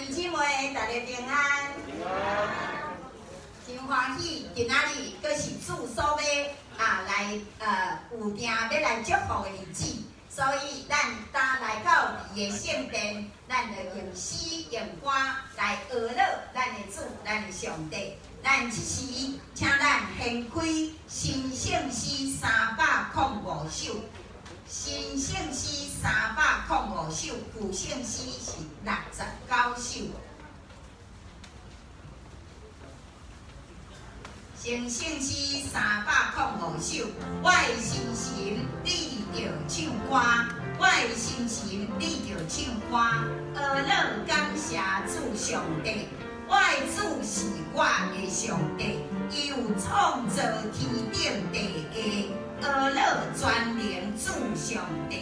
弟姊妹，大家平安。真歡喜，今仔日閣是主所欲啊來預定欲來祝福的日子，所以咱今來到伊的聖殿，咱就用詩用歌來呵咾咱的主，咱的上帝。咱這時請咱掀開新聖詩305首，新聖詩三百空五首，舊聖詩是69首。新聖詩三百空五首，我的心神你著唱歌，我的心神你著唱歌，呵咾感謝主上帝，我的主是我的上帝，伊有創造天頂地下，呵咾全能主上帝。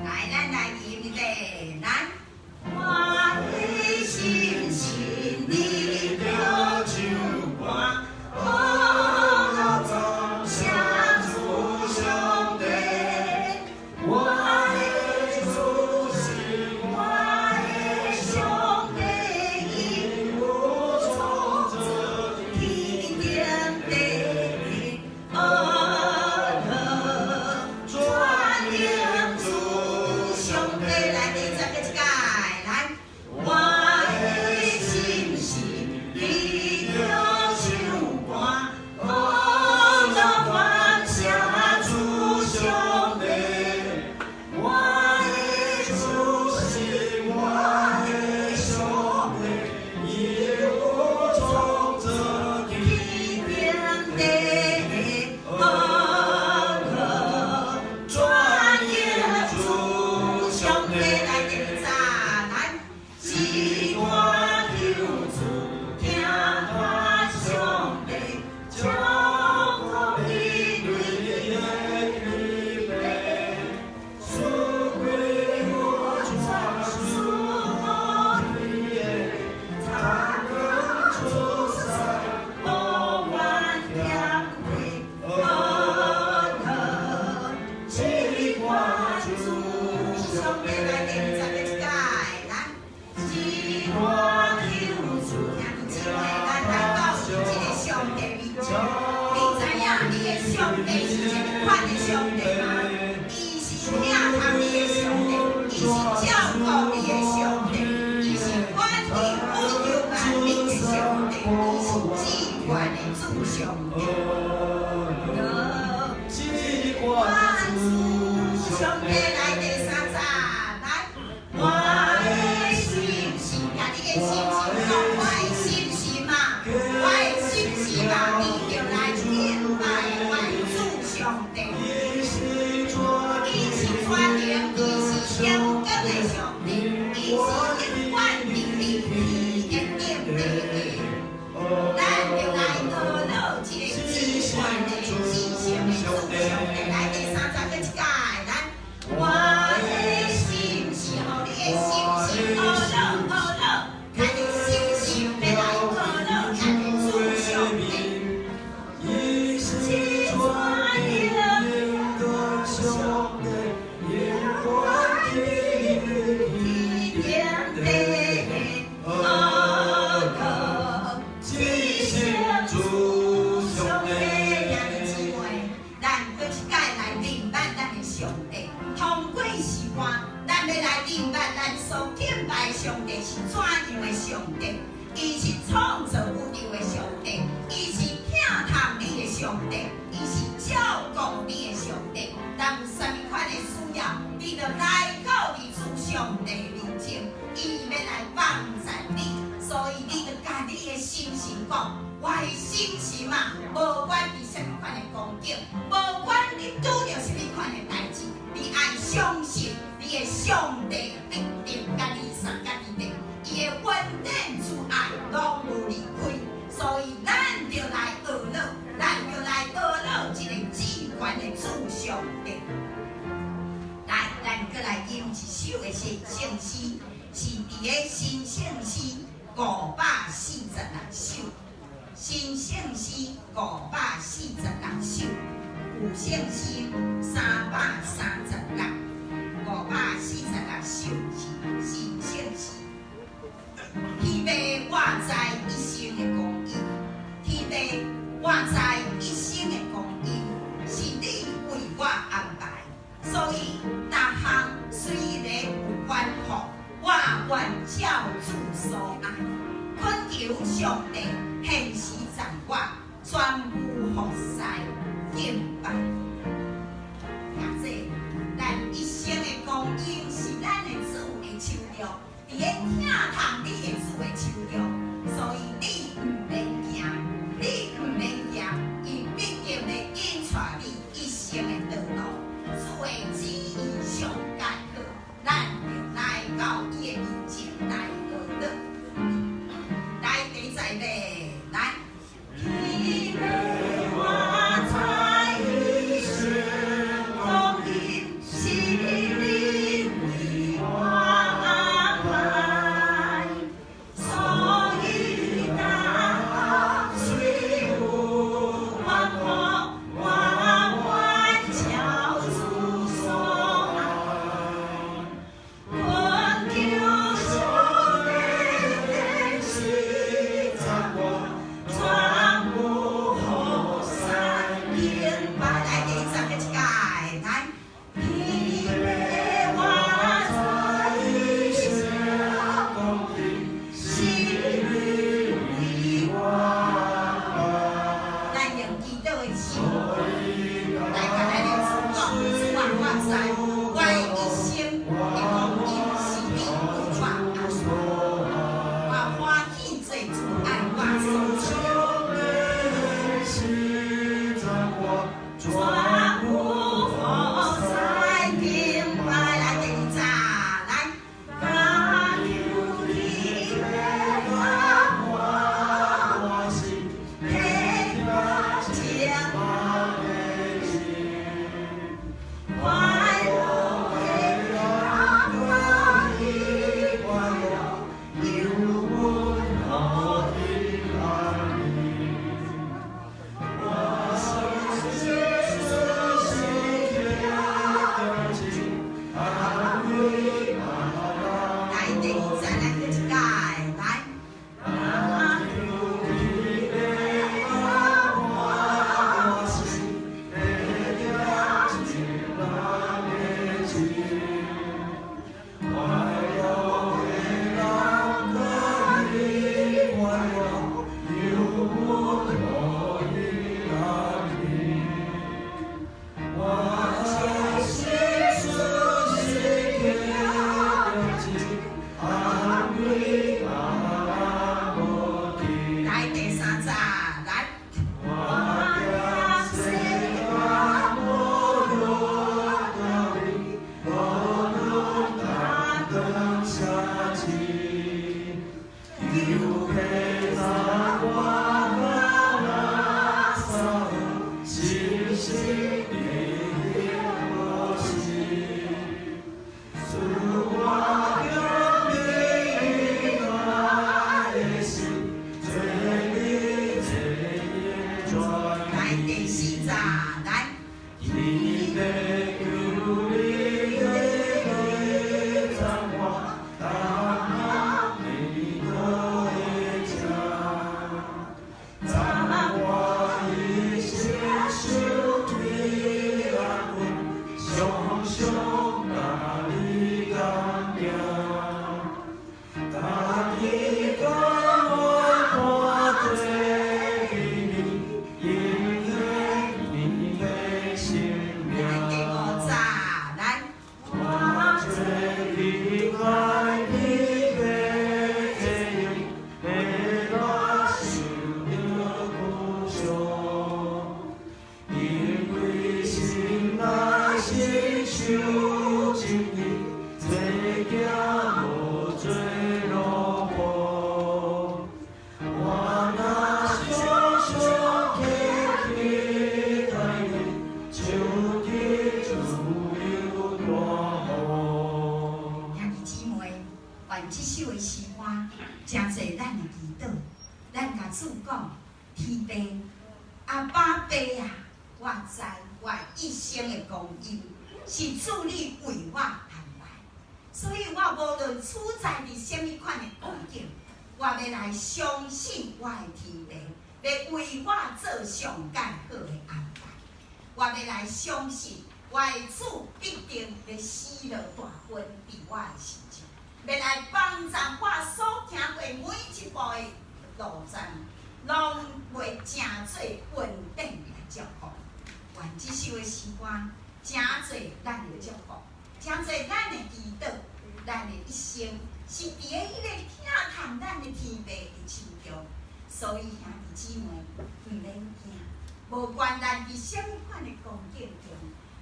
來，咱來吟咧，來。我的心神你著唱歌，呵咾感謝主上帝。我的主是我的上帝，伊有創造天頂地下，呵咾全能主上帝。來，第十個一擺，來。我的心神你著唱歌，呵咾感謝主上帝。我的主是我的上帝，伊有創造天頂地下，呵咾全能主上帝。來，第二節，來。是我求助，聽我上帝，祝福伊對的預備，賜給我全數的，插根出山，無怨天地，呵咾至關主上帝。來，第二十個一擺，來。是我求助，兄弟姊妹，咱來到這個上帝面前，你知影你的上帝是啥物款的上帝嗎？伊是疼痛你的上帝，伊是照顧你的上帝，伊是管理宇宙萬物的上帝，伊是至懸的主上帝。至關主上帝，來第三節，來。我的心神，共你的心神講，我的心神啊，我的心神啊，你著來敬拜我的主上帝。伊是全能，伊是永恆的上帝，伊是永遠佇你天的頂地下。咱就來呵咾這個至懸的至聖的主上帝。來，第三節閣一擺，來。我的心神，予你的心神呵咾呵咾，咱的心神欲來呵咾咱的主上帝。伊是全能的上帝，永遠天頂地下，呵咾至聖主上帝。兄弟姊妹，咱閣一擺來認捌咱的上帝。通過詩歌，咱欲來認捌咱所敬拜的上帝是怎樣的上帝？伊是創造宇宙的上帝，伊是疼痛你的上帝，伊是照顧你的上帝。咱有啥物款的需要，你就來到佇主上帝面前，伊欲來幫助你。所以你就共你的心神講，我的心神啊，無管佇啥物款的光景，無管你拄著啥物款的代誌，你愛相信你的上帝必定共你相佮佇咧，伊的恩典慈愛攏無離開，所以咱就來呵咾，咱就來呵咾這個至懸的主上帝。來，咱閣來吟一首的聖詩，是佇个新聖詩546首，新聖詩546首，舊聖詩336，我安排。所以，逐項雖然有反覆，我願照主所愛，懇求上帝現時讚我，全部服侍敬拜。亞這，咱一生的光陰是咱的主的手中，佇咧疼痛你的主的手中，所以你毋免驚，你毋免驚，伊必定會引帶你一生的道路。主的旨意上蓋好，咱就來到伊的面前來祈禱。來，第一個，來。天父我知一生光陰是你為我安排，所以逐項雖有反覆，我願照主所愛，懇求上帝現時讚我，全部服侍敬拜。來，第二節閣一擺，來。天父我知一生光陰是你為我安排，咱用祈禱的心來共咱的主講，主啊，我知我的一生的光陰是你為我安排，我歡喜做主愛我所賜的。全部服侍敬拜，來第二節，來。加求天父我心，情快樂的感覺快樂，有阮可以安我相信主是來，第二節，來閣一擺，來。我相信主是來，第三節，來。我行世界無論佗位，無論東西求父讚我甲垃圾，時時日無時，賜我強力愛的心，做你做全。來，第四節，來。天父求你讚我，當祈禱的聲，讚我一生受天安穩，常常佮你同行。家己甘願活做你，應許你的生命。來，第五節，來。我做你愛你的的我受着苦傷，因為心內是受真理，這行無做路途。我若常常記起待你，就佇自由大雨。兄弟姊妹，願這首的詩歌，成做咱的祈禱。咱共主講，天父，阿爸爸啊，我知我一生的光陰是主你為我安排，所以我無論處在佇啥物款的光景，我欲來相信我的天父，欲為我做上蓋好的安排。我欲來相信，我的主必定欲施落大恩佇我的身上，欲來幫助我所行過每一步的路程，攏會成做恩典來祝福。願這首的詩歌成做咱的祝福，成做咱的祈禱，咱的一生是佇咧彼個疼痛咱的天父的手中。所以兄弟姊妹，毋免驚，無管咱佇啥物款的光景中，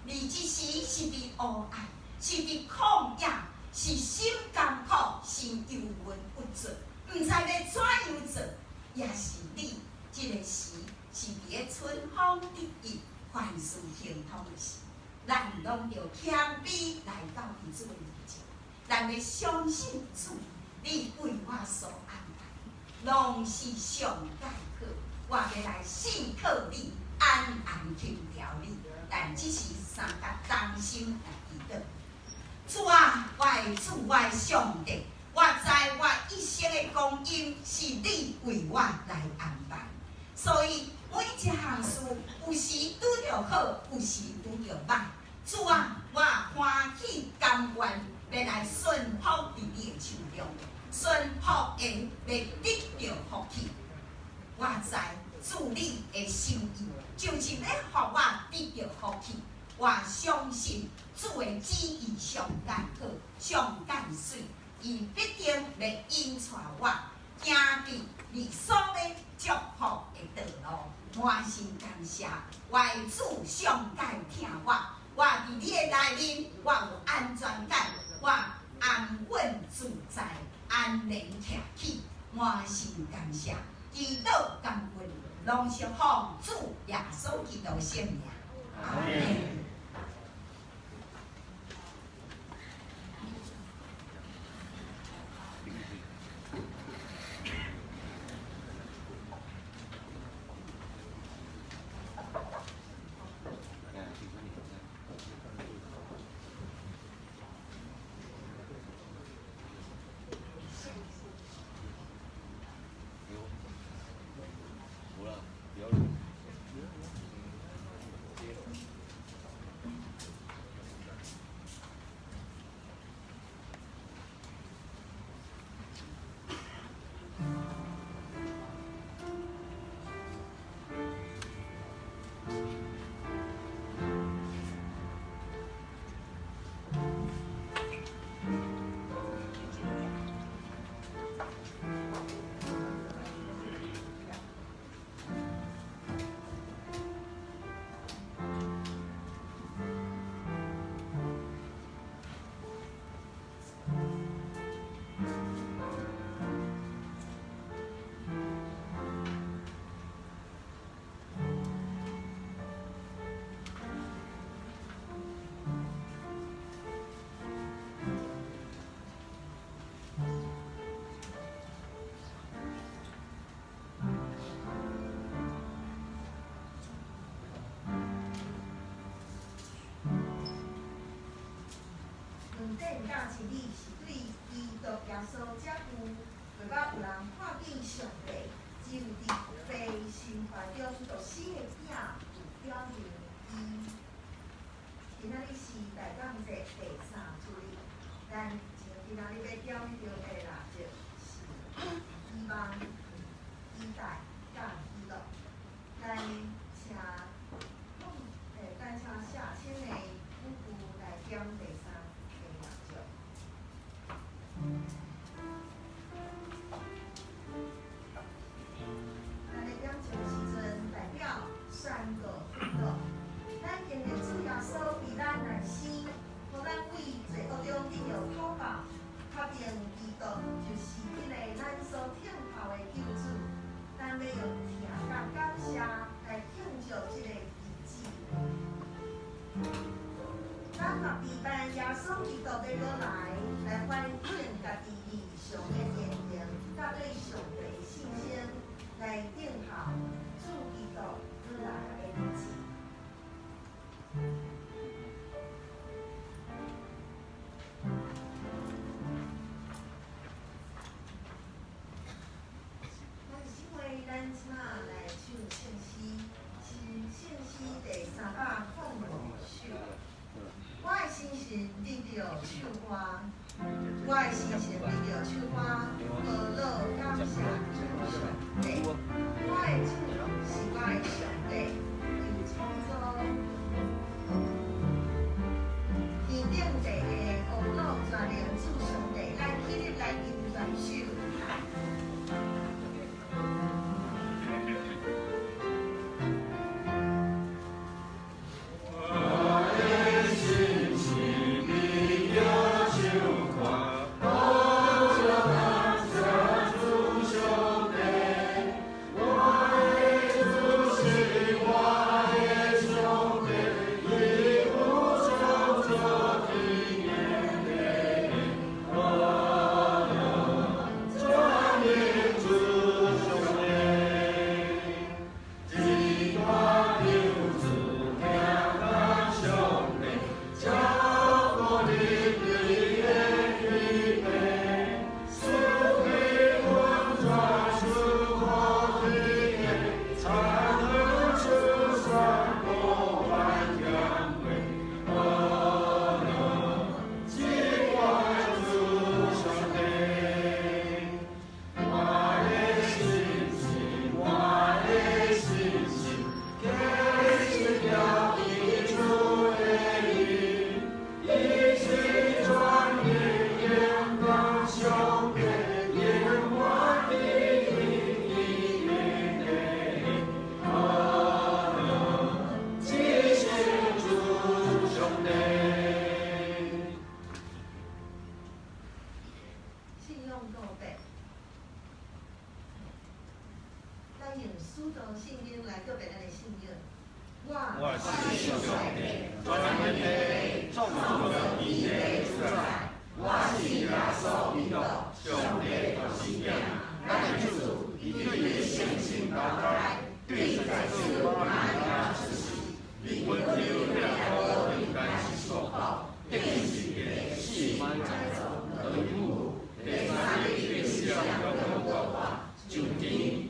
你這時是佇黑暗，是佇曠野，是心艱苦、心憂悶鬱卒，毋知欲怎樣做，抑是你這个時是佇咧春風得意、凡事亨通的時，咱攏著謙卑來到彼主的面前，咱欲相信主，你為我所安排，攏是上蓋好，我欲來信靠你，安安輕調你，咱只是三甲同心來祈禱。主啊，我的主，我的上帝，我知我一生的光陰是你為我來安排，所以每一項事有時拄著好，有時拄著歹。主啊，我歡喜甘願欲來順服佇你的手中，順服的欲得著福氣。我知主你的心意，就是欲予我得著福氣。我相信主的旨意上蓋好，上蓋媠，伊必定欲引帶我行佇你所欲祝福的道路。滿心感謝，我的主上蓋疼我，我佇你的內面，我有安全感，我安穩自在，安然徛起，滿心感謝，祈禱感恩，攏是奉主耶穌基督聖名。阿們。恩典佮真理是對基督耶穌才有，袂捌有人看見上帝，只有佇父心懷中獨生的囝有表明伊。今仔日是大感節第三主日，咱今仔日欲點著的蠟燭是希望、期待佮喜樂。咱請謝清的夫婦來點第三個蠟燭。咱咧點燭的時陣，代表宣告喜樂。咱經歷主耶穌為咱來死，予咱對罪惡中得著討救，確定基督就是彼个咱所等候的救主。咱欲用疼佮感謝來慶祝這个日子。咱嘛期盼耶穌基督欲閣來，來反省家己日常的言行，佮對上帝的信心，來等候主基督閣來的日子。咱姊妹，咱這馬來唱聖詩，是聖詩第305首。著唱歌，我的心情為著唱歌，呵樂感謝主上帝。我的主是我的上帝，有創造天頂地的呵樂全能主上帝，來起立來握拳手。信仰告白，咱用使徒信經來告白咱的信仰。我信上帝，全能的創造天地主宰。我信耶穌基督，上帝獨生囝，咱的主，伊對聖神投胎，對祭司瑪利亞出世，被本丟彼拉多釘在十字架，釘十字架，死埋葬，落陰府，第三日變上中復活，上天，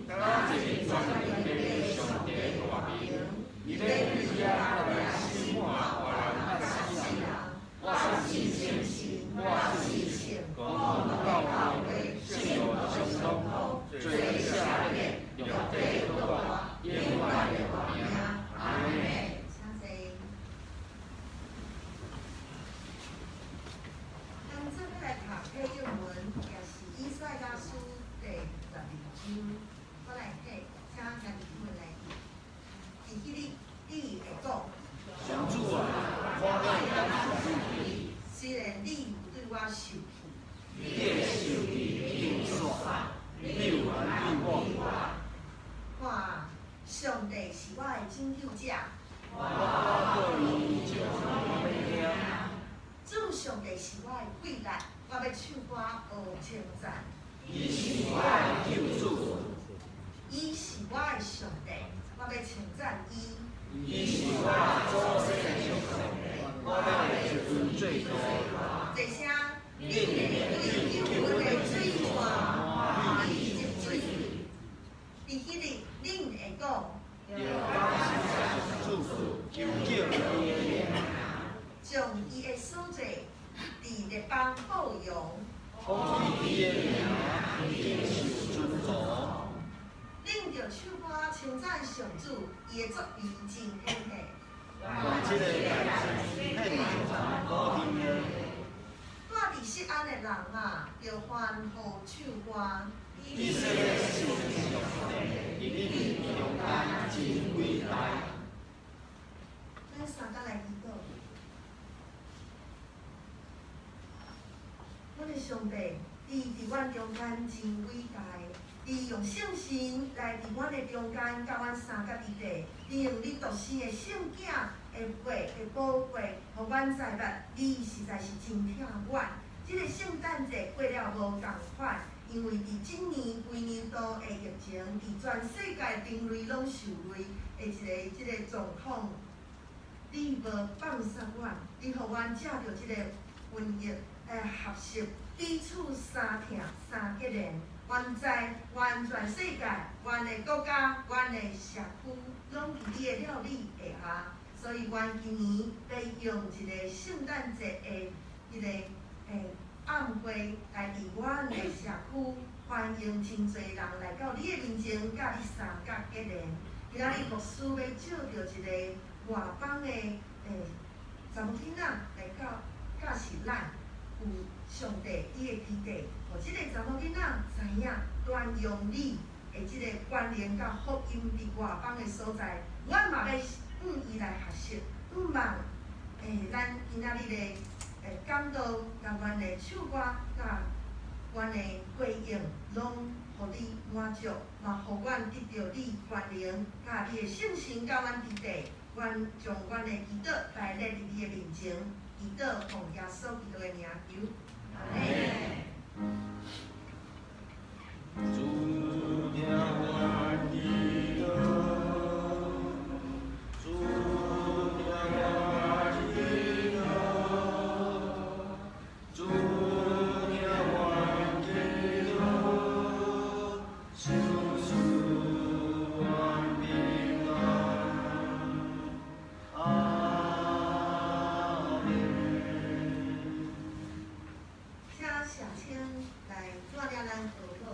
坐全能的上帝大爿，伊欲對遐來審判活人佮死人。我信聖神，我信公共教會，聖徒相通，罪赦免，肉體復活，永遠的活命。阿們。請坐。咱做伙來讀啟應文，也是以賽亞書第12章。我來睇，請家己們來讀。佇彼日，你會講：上主啊，我欲感謝你。雖然你有對我受氣，你的受氣已經煞，你有安慰我。看啊，上帝是我的拯救者。我禱告伊就聽。主上帝是我的貴力，我欲唱歌學稱讚。伊是我的救主。伊是我的上帝，我欲稱讚伊。伊是我祖先的上帝，我欲尊最大。坐聲，恁會對救阮的水泉歡喜入水。佇彼日，恁會講：著感謝上主，求叫伊的名。將伊的所做佇列邦報揚。講起伊的名，已經受尊崇。恁著唱歌稱讚上主，伊的作為真顯赫。願這个代誌獻上古天的。住佇錫安的人啊，著歡呼唱歌。以色列信上帝，佇恁中間真偉大。咱三工來祈禱。阮的上帝，你佇阮中間真偉大，你用聖神來佇阮的中間，佮阮相佮佇地，你用你獨生的聖囝的血的寶血，予阮知捌，你實在是真疼阮。這个聖誕節過了無仝款，因為佇這年規年度的疫情，佇全世界人類攏受累的一个這个狀況，你無放捨阮，你予阮藉著這个瘟疫來學習彼此相疼相結連。阮知，阮全世界、阮的國家、阮的社區，攏佇你的料理下下，所以阮今年欲用一个聖誕節的彼个暗會來佇阮的社區，歡迎真濟人來到你的面前，佮你相佮結連。今仔日牧師欲召著一个外邦的查某囡仔來到教示咱有上帝伊的期待，予這个查某囡仔知影傳揚你的這个觀念佮福音佇外邦的所在，阮嘛欲向伊來學習，向望咱今仔日的講道，佮阮的唱歌，佮阮的回應，攏予你滿足，嘛予阮得著你權能，佮你的聖神佮阮佇底，阮將阮的祈禱來列佇你的面前，祈禱奉耶穌基督的名求，阿們。主聽阮祈禱，主聽阮祈禱，主聽阮祈禱，求賜阮平安。阿們。請謝清來帶領咱禱告。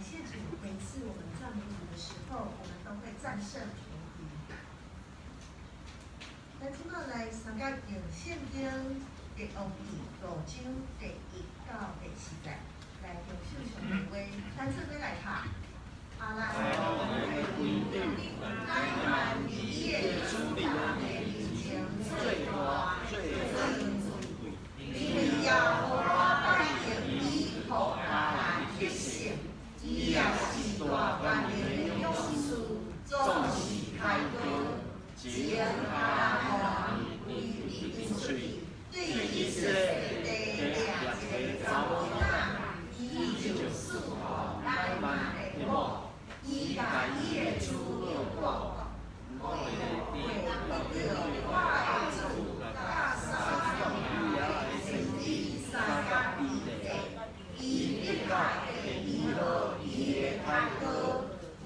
謝主，每次我們讚美主的時候，我們都會戰勝仇敵。咱這擺來參加用聖經列王紀5章第1到第4節，來享受上帝話，咱做伙來讀。亞蘭的軍長乃縵佇伊的主人的面前做大做尊貴，因為耶和華帶領伊予亞蘭得勝，伊也是大權能的勇士，總是開刀，將亞蘭王規日出去，對以色列地掠一个查某囡仔，伊就賜予乃縵的某。伊共伊的主人講：我會得著我的主佮撒瑪利亞的先知相佮比的，伊的確會醫好伊的開刀，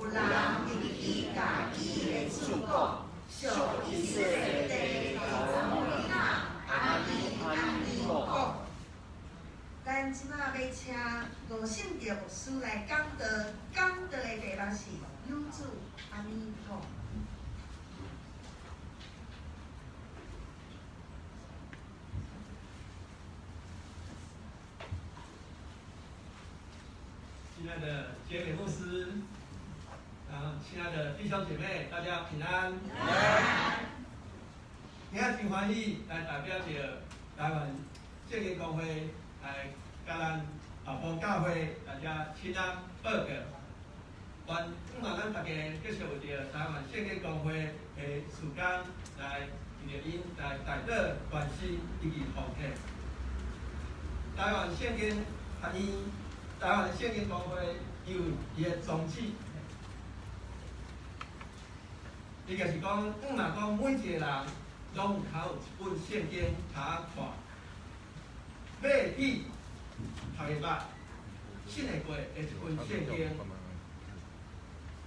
有人入去共伊的主講，屬以色列地的查某囡仔按呢按呢講。咱這擺欲請羅信哲牧師來講道，講道的題目是“有主按呢講”。親愛的傑美牧師，啊，親愛的弟兄姐妹，大家平安。平安。今日真歡喜來代表著台灣聖經公會來佮咱後埔教會大家親安報告。願盼望咱大家繼續為著台灣聖經公會的事工來為著𪜶來代禱關心以及奉獻。台灣聖經學院、台灣聖經公會有伊的宗旨，伊就是講，毋若講每一個人攏有較有一本聖經通看，買起讀會捌，信會過的一本聖經。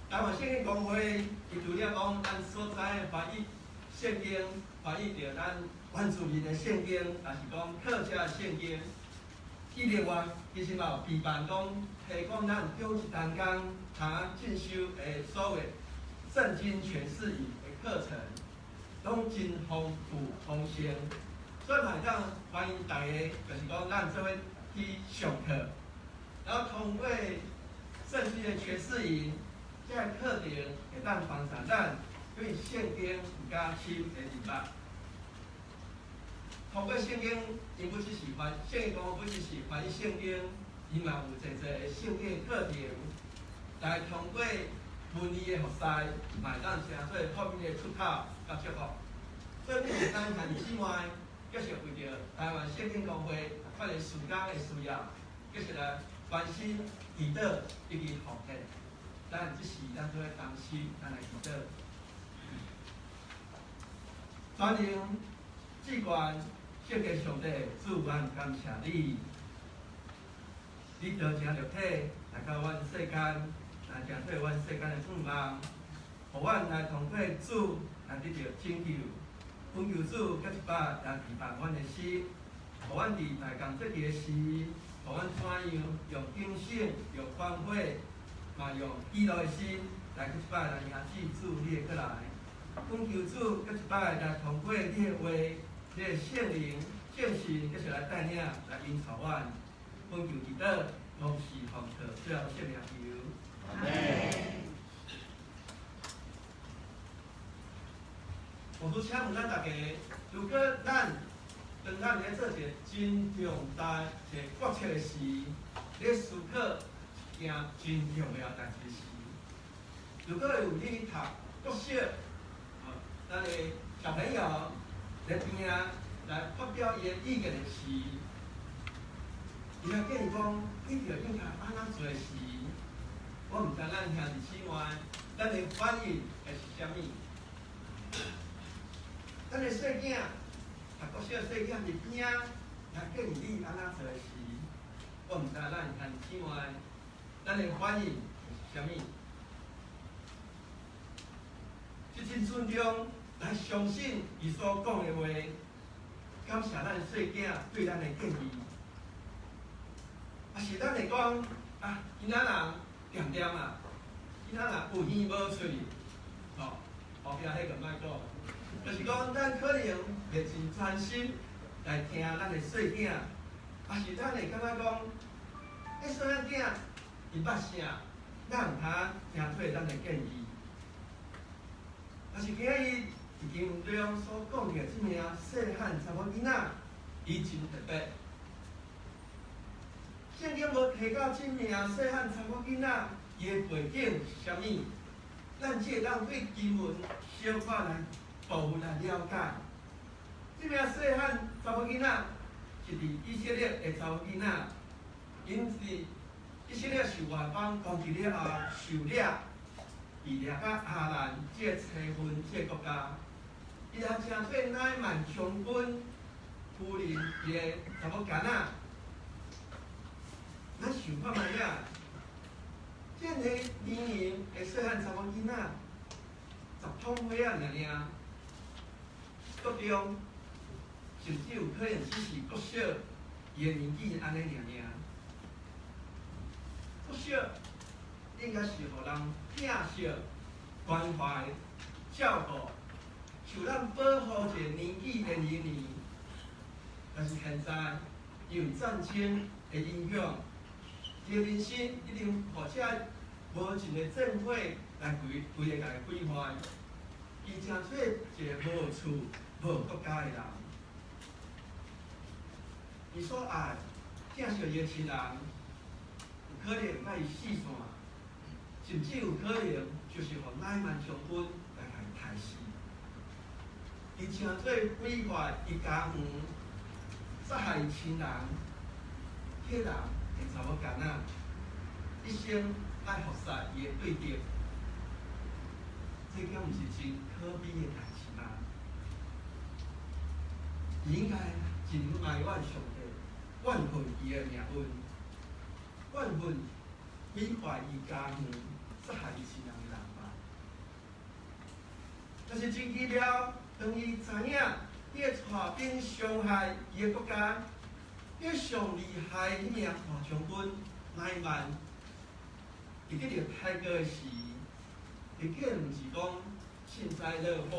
台灣聖經公會，伊除了講咱所知的華語聖經，翻譯著咱原住民的聖經，也是講客家的聖經。伊另外其實嘛有備辦講提供咱長一單工通進修的所謂聖經詮釋營的課程，攏真豐富豐盛。所以嘛會當歡迎大家，就是講咱做伙去上課，然後通過聖經的詮釋營。這个課程會當幫助咱對聖經有較深的認識。通過聖經，伊不只是翻聖經，不只是翻譯聖經，伊嘛有濟濟的聖經課程，來通過文字的服侍，嘛會當成做福音的出口佮祝福。所以，阮咱兄弟姊妹，繼續為著台灣聖經公會這個事工的需要，繼續來關心、祈禱以及奉獻。咱這時，咱做伙同心，咱來祈禱。全能至懸聖潔上帝，主，阮感謝你，你道成肉體來到阮世間，來成做阮世間的盼望，予阮來通過主來得著拯救。懇求主，閣一擺來提拔阮的心，予阮佇大工節期的時，予阮怎樣用警醒、用反悔，嘛用喜樂的心來閣一擺來迎接主你的閣來。懇求主閣一擺來通過你的話、你的聖靈、聖神，繼續來帶領、來引導阮。懇求祈禱，攏是奉靠主耶穌聖名求。阿們。我都請問咱大家，如果咱當咱咧做一个真重大一个決策的時，咧思考一件真重要代誌時，如果有你去讀國小，咱的小朋友佇邊仔來發表伊的意見的時，伊來建議講，你著應該按怎做時，我毋知咱兄弟姊妹，咱的反應會是啥物？咱的細囝，讀國小細囝佇邊仔來建議你按怎做時，我毋知咱兄弟姊妹，咱的反應會是啥物？這真尊重來相信伊所講的話，感謝咱細囝對咱的建議。啊，是咱會講啊，囡仔人恬恬啊，囡仔若有耳無喙，吼，後壁彼個莫講，就是講咱可能袂真專心來聽咱的細囝，抑是咱會感覺講，彼細漢囝伊捌啥，咱毋通聽取咱的建議。但是今仔日佇經文中所講的這名細漢查某囡仔，伊真特別。聖經無提到這名細漢查某囡仔，伊的背景是啥物？咱只會當對經文小可來部分來了解。這名細漢查某囡仔是佇以色列的查某囡仔，𪜶佇以色列受外邦攻擊了後，受掠，被掠到亞蘭這個西分這個國家，伊也成做乃縵將軍夫人伊的查某囡仔。咱想看覓仔？這個年齡的細漢查某囡仔，十通歲仔爾爾，國中，甚至有可能只是國小，伊的年紀按呢爾爾。國小應該是予人疼惜、關懷、照顧，受咱保護一個年紀的年齡。但是現在因為戰爭的影響，伊的人生已經予這無盡的戰火來規規个共伊毀壞，伊成做一個無厝、無國家的人。伊所愛、疼惜伊的親人，有可能共伊四散，甚至有可能就是予乃縵將軍來共伊刣死。伊成做毀壞伊家園、殺害伊親人、彼人的查某囡仔，一生愛服侍伊的對敵，這敢毋是真可悲的代誌嗎？伊應該真埋怨上帝，怨恨伊的命運，怨恨毀壞伊家園、殺害伊親人的人吧。但是真奇妙，當伊知影彼个帶兵傷害伊的國家，彼個上厲害彼名大將軍乃縵，伊得著刣割的時，伊竟毋是講幸災樂禍，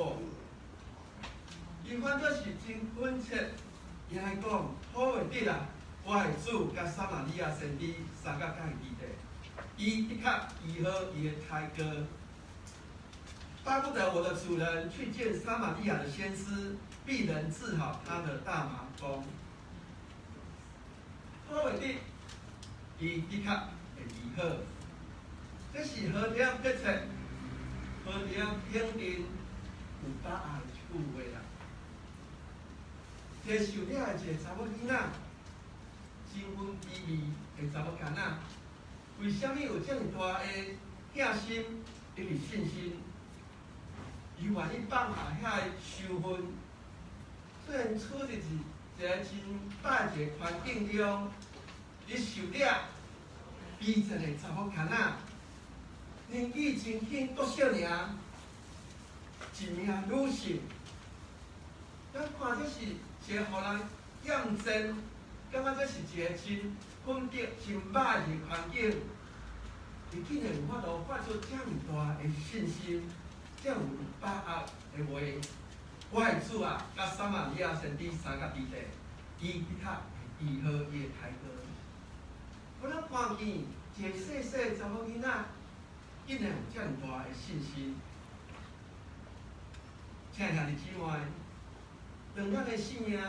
伊反倒是真懇切，伊來講，好會得啊，我的主佮撒瑪利亞先知相佮仝佇咧，伊的確醫好伊的刣割。巴不得我的主人去見撒瑪利亞的先知，必能治好他的大麻風。好會得，伊的確會醫好。這是何等迫切，何等肯定有把握的一句話啦。這受掠的一個查某囡仔，身份卑微的查某囡仔，為啥物有這麼大的疼心以及信心？伊願意放下遐个仇恨，雖然處佇一個真歹一個環境中，伊受掠，卑賤的查某囡仔，年紀真輕，國少爾，一名女性，咱看這是一個予人厭憎，感覺這是一個真困境、真歹的環境，伊竟然有法度發出這麼大的信心，這有把握的話，我的主啊，佮撒瑪利亞先知相佮佇咧，伊的確會醫好伊的刣割。我咱看見一個細細查某囡仔，竟然有這麼大的信心。親愛兄弟姊妹，當咱的生命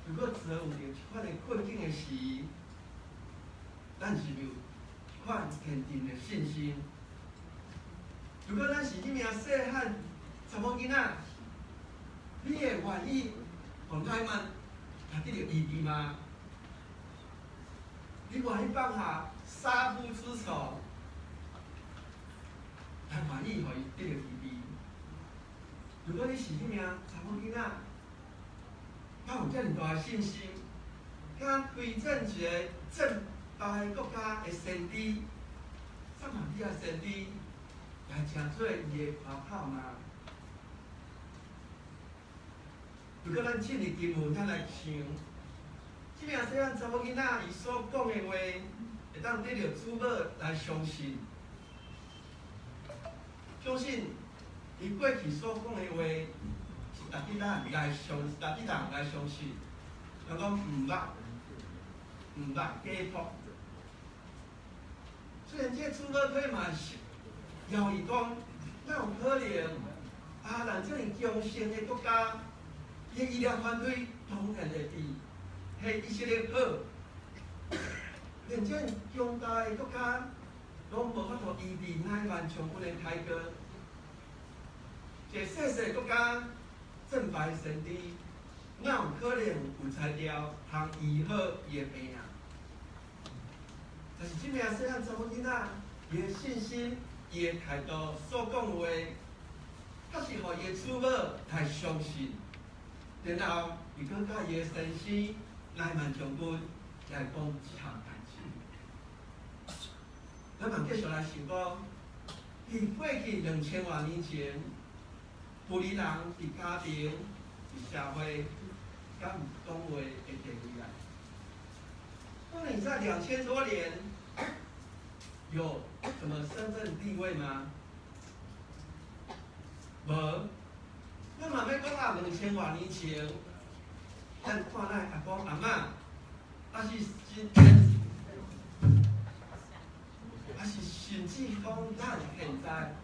如果遭遇著這款的困境的時，咱是毋有這款堅定的信心？如果咱是彼名細漢查某囡仔，你會願意予乃縵來得著醫治嗎？你願意放下殺父之仇，來願意予伊得著醫治？如果你是彼名查某囡仔，敢有遮爾大的信心，敢推薦一個戰敗國家的先知，撒瑪利亞先知，來成做伊的誇口嗎？如果咱進入經文，咱來想，這名細漢查某囡仔伊所講的話，會當得著主母來相信，相信伊過去所講的話是值得咱來相，值得人來相信。人講毋捌假託。雖然這個主母體嘛是猶豫講，哪有可能？亞蘭遮爾強盛的國家，伊的醫療團隊當然會比彼以色列好。連遮爾強大的國家，攏無法度醫治乃縵將軍的大哥。一個細細國家，正牌先知，哪有可能有才調通醫好伊的病啊？但是這名細漢查某囡仔，伊的信心、伊的態度、所講話，確實予伊的主母來相信。然後，伊閣佮伊的先生乃縵將軍來講這項代誌。咱嘛繼續來想講，佇過去2000外年前，婦人佇家庭、佇社會，敢有講話的地位啊？當你在2000多年有什麼身份地位嗎？無。咱嘛欲講啊，2000外年前，咱看咱阿公阿嬤，抑是甚至講咱現在，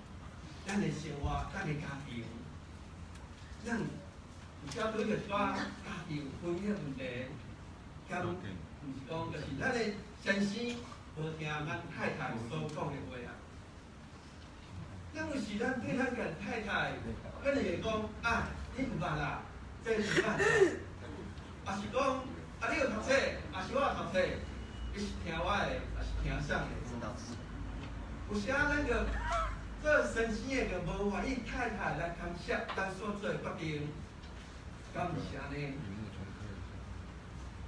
咱的生活，咱的家庭，咱有時對著一寡家庭婚姻問題，敢毋是講，就是咱的先生無聽咱太太所講的話啊。咱有時咱對咱家太太，可能會講啊，你毋捌啦，這毋捌，抑是講啊，你有讀冊，抑是我有讀冊，你是聽我的，抑是聽誰的？有時啊，咱個做先生的就無願意太太來干涉咱所做的決定，敢毋是按呢？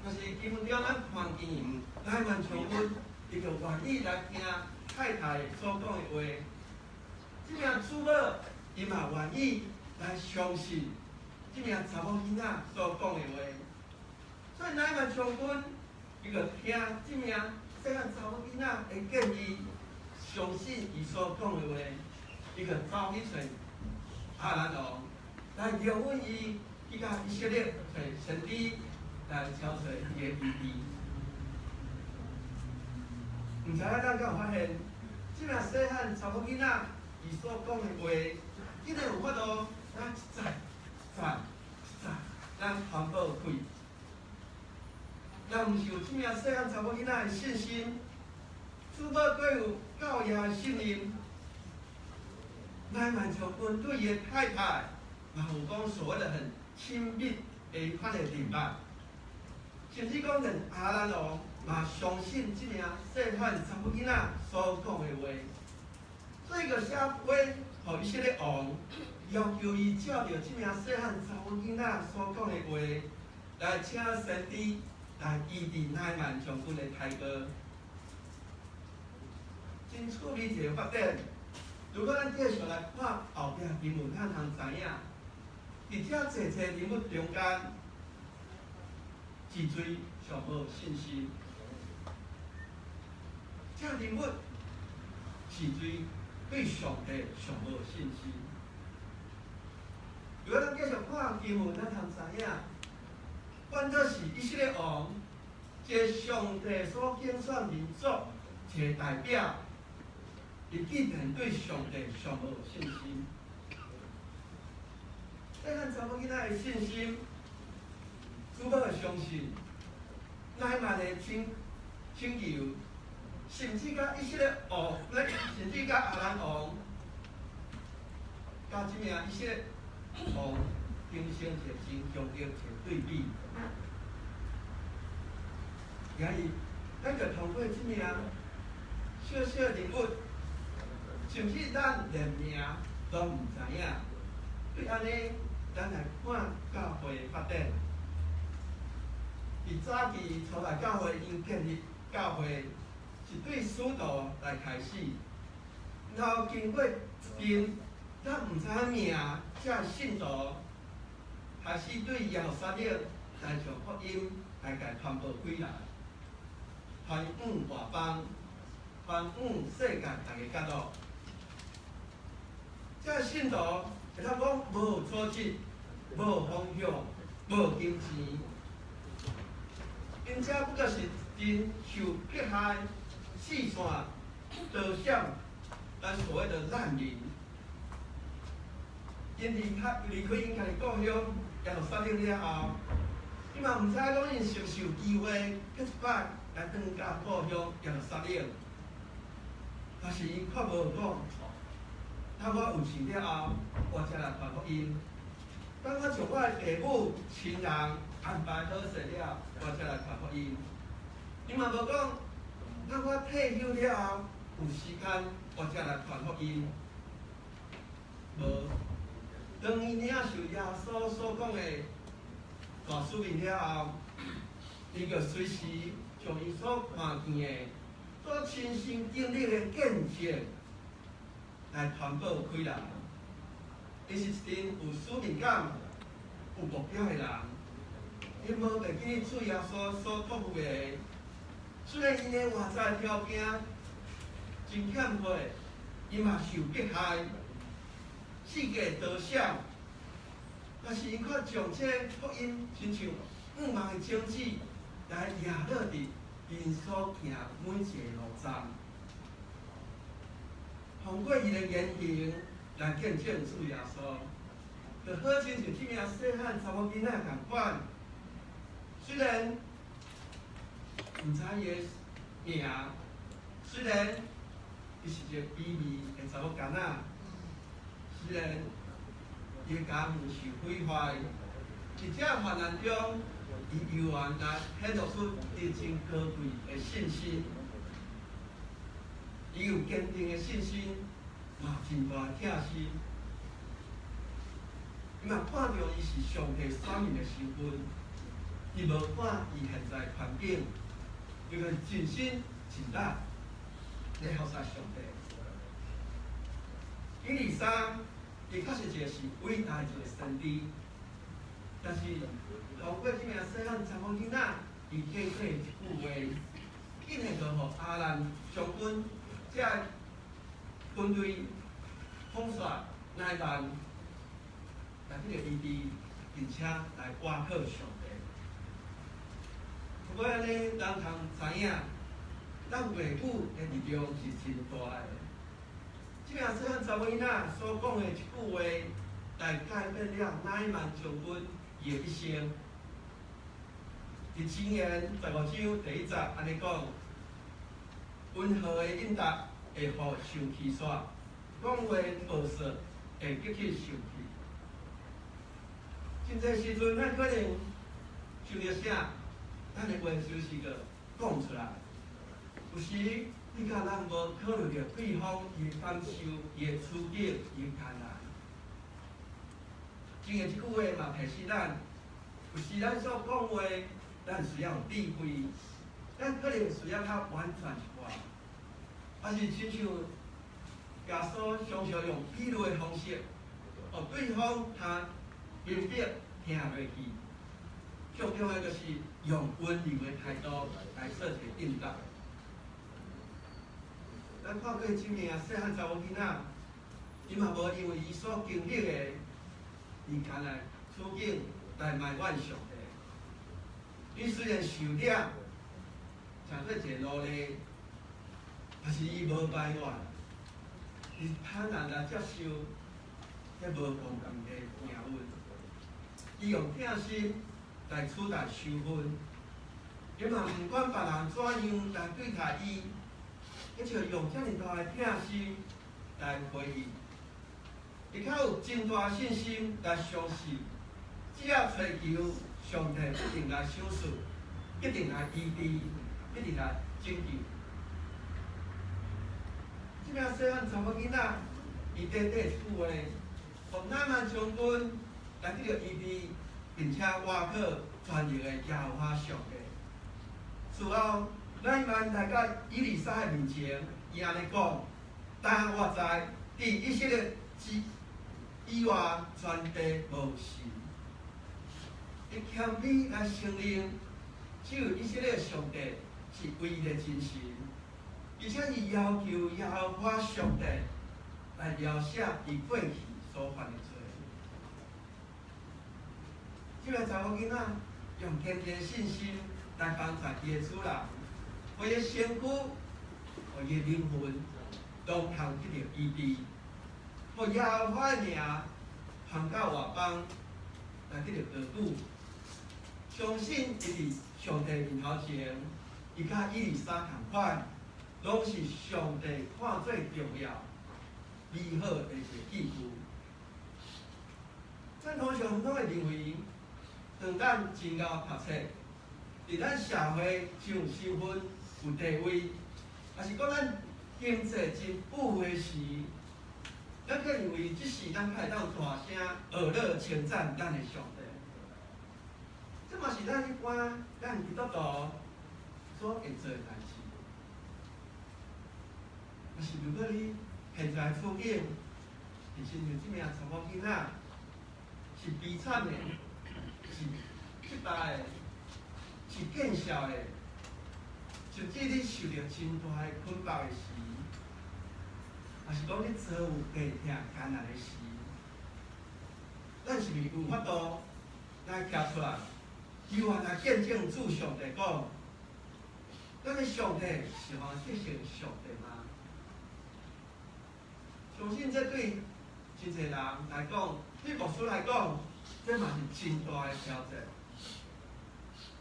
但是經文中咱看見乃縵將軍，伊就願意來聽太太所講的話。這名主母，伊嘛願意來相信這名查某囡仔所講的話。所以乃縵將軍，伊就聽這名細漢查某囡仔的建議，相信伊所講的話，伊就走去揣亞蘭王，來容許伊去共以色列揣先知來敲揣伊的醫治。毋知影咱敢有發現，這名細漢查某囡仔伊所講的話，竟然有法度咱一再一再一再咱傳播開。若毋是有這名細漢查某囡仔的信心，主母閣有教養的信任，乃縵將軍對伊的太太，嘛有講所謂的很親密的款的禮拜，甚至講連亞蘭王嘛相信這名細漢查某囡仔所講的話，所以就寫批予以色列王，要求伊照著這名細漢查某囡仔所講的話，來請先知來醫治乃縵將軍的大哥。真趣味一個發展。如果咱繼續來看後壁經文，咱通知影，佇遮濟濟人物中間，是誰上無信心？這人物是誰對上帝上無信心？如果咱繼續看經文，咱通知影，反倒是以色列王，這個上帝所揀選民族一個代表，伊竟然對上帝上無信心。細漢查某囡仔的信心，主母的相信，乃縵的請求，甚至佮以色列王，甚至佮亞蘭王，佮這名以色列王形成一個真強烈一個對比。今日，咱就通過這名小小人物，甚至咱連名攏毋知影。對按呢，咱來看教會的發展。佇早期初代教會𪜶建立教會，是對使徒來開始，然後經過一陣咱毋知影名，這信徒開始對耶路撒冷來將福音來共傳播開來，傳往外邦，傳往世界逐个角落。這个信徒會當講無組織、無方向、無金錢，𪜶這不過是真受迫害、四散逃閃，咱所謂的難民。𪜶離開𪜶家己故鄉，耶路撒冷了後，伊嘛毋知講𪜶是毋是有機會閣一擺來轉到故鄉耶路撒冷。但是𪜶卻無講，當我有錢了後，我才來傳福音。當我將我的父母親人安排好勢了，我才來傳福音。伊嘛無講，當我退休了後有時間，我才來傳福音。無，當伊領受耶穌所講的大使命了後，伊就隨時將伊所看見的、所親身經歷的見證來傳播開來。伊是一陣有使命感、有目標的人。伊無袂記主耶穌所託付的，雖然𪜶的外在條件真欠缺，伊嘛受迫害，四界逃閃，但是𪜶卻將這福音親像向望的種子來壓落佇𪜶所行每一个路站，通過伊的言行來見證主耶穌，就好親像這名細漢查某囡仔仝款，雖然毋知伊的名，雖然伊是一個卑微的查某囡仔，雖然伊的家園受毀壞，佇這患難中，伊猶原來顯露出真正高貴的信心。伊有堅定的信心，嘛真大的疼心。伊嘛看著伊是上帝選民的身份，伊無管伊現在環境，伊就盡心盡力來服侍上帝。以利沙，伊確實一個是偉大的一個先知，但是通過這名細漢查某囡仔，伊短短一句話，竟然就予亞蘭將軍這軍隊統帥乃縵來得著醫治，並且來倚靠上帝。不過按呢，咱通知影，咱話語的力量是真大的。這名細漢查某囡仔所講的一句話，來改變了乃縵將軍伊的一生。佇箴言15章第1節按呢講：溫和的應答會予生氣煞，講話暴躁會激起生氣。真濟時陣，咱可能想著啥，咱的話就是個講出來。有時你佮咱無考慮著對方伊的感受、伊的處境、伊的艱難。箴言這句話嘛提醒咱，有時咱所講話，咱需要有智慧，咱可能需要較婉轉一寡，還是親像耶穌常常用比喻的方式，予對方較明白聽落去。最重要就是用溫柔的態度來做一個應答。咱看過這名細漢查某囡仔，伊嘛無因為伊所經歷的，伊艱難處境來埋怨上帝。伊雖然受掠，成做一个奴隸，但是伊無埋怨，伊坦然來接受這無公平的命運。伊用疼心來取代仇恨，伊嘛毋管別人怎樣來對待伊，伊就用遮爾大的疼心來回應。伊較有真大信心來相信，只要揣求上帝必定來賞賜，必定來醫治，必定來拯救。這名細漢查某囡仔，伊短短一句話，予乃縵將軍來得著醫治，並且倚靠全能的耶和華上帝。事後，乃縵來到以利沙的面前，伊按呢講：單我知，佇以色列之以外，全地無神。伊謙卑來承認，只有以色列上帝是唯一的真神，而且伊要求耶和華上帝來來描寫伊過去所犯的罪。這个查某囡仔用堅定信心來幫助伊的主人，予伊的身軀、予伊的靈魂，攏通得著醫治，予耶和華的名傳到外邦來得著高舉。相信伊佇上帝面頭前，伊佮以利沙仝款，攏是上帝看做重要、美好的一個記號。咱通常攏會認為，當咱真𠢕讀冊，佇咱社會真有身份、有地位，抑是講咱經濟真富裕時，咱去認為這時咱較會當大聲呵咾稱讚咱的上帝。這嘛是咱一般咱基督徒所會做的代誌。但是如果你現在處境，是親像這名查某囡仔，是悲慘的，是失敗的，是見笑的，甚至你受著真大的捆綁的時，抑是講你遭遇病痛艱難的時，咱是毋是有法度來徛出來，猶原來見證主上帝講，咱的上帝是予人得勝上帝嗎？相信這對真濟人來講，對牧師來講，這嘛是真大的挑戰。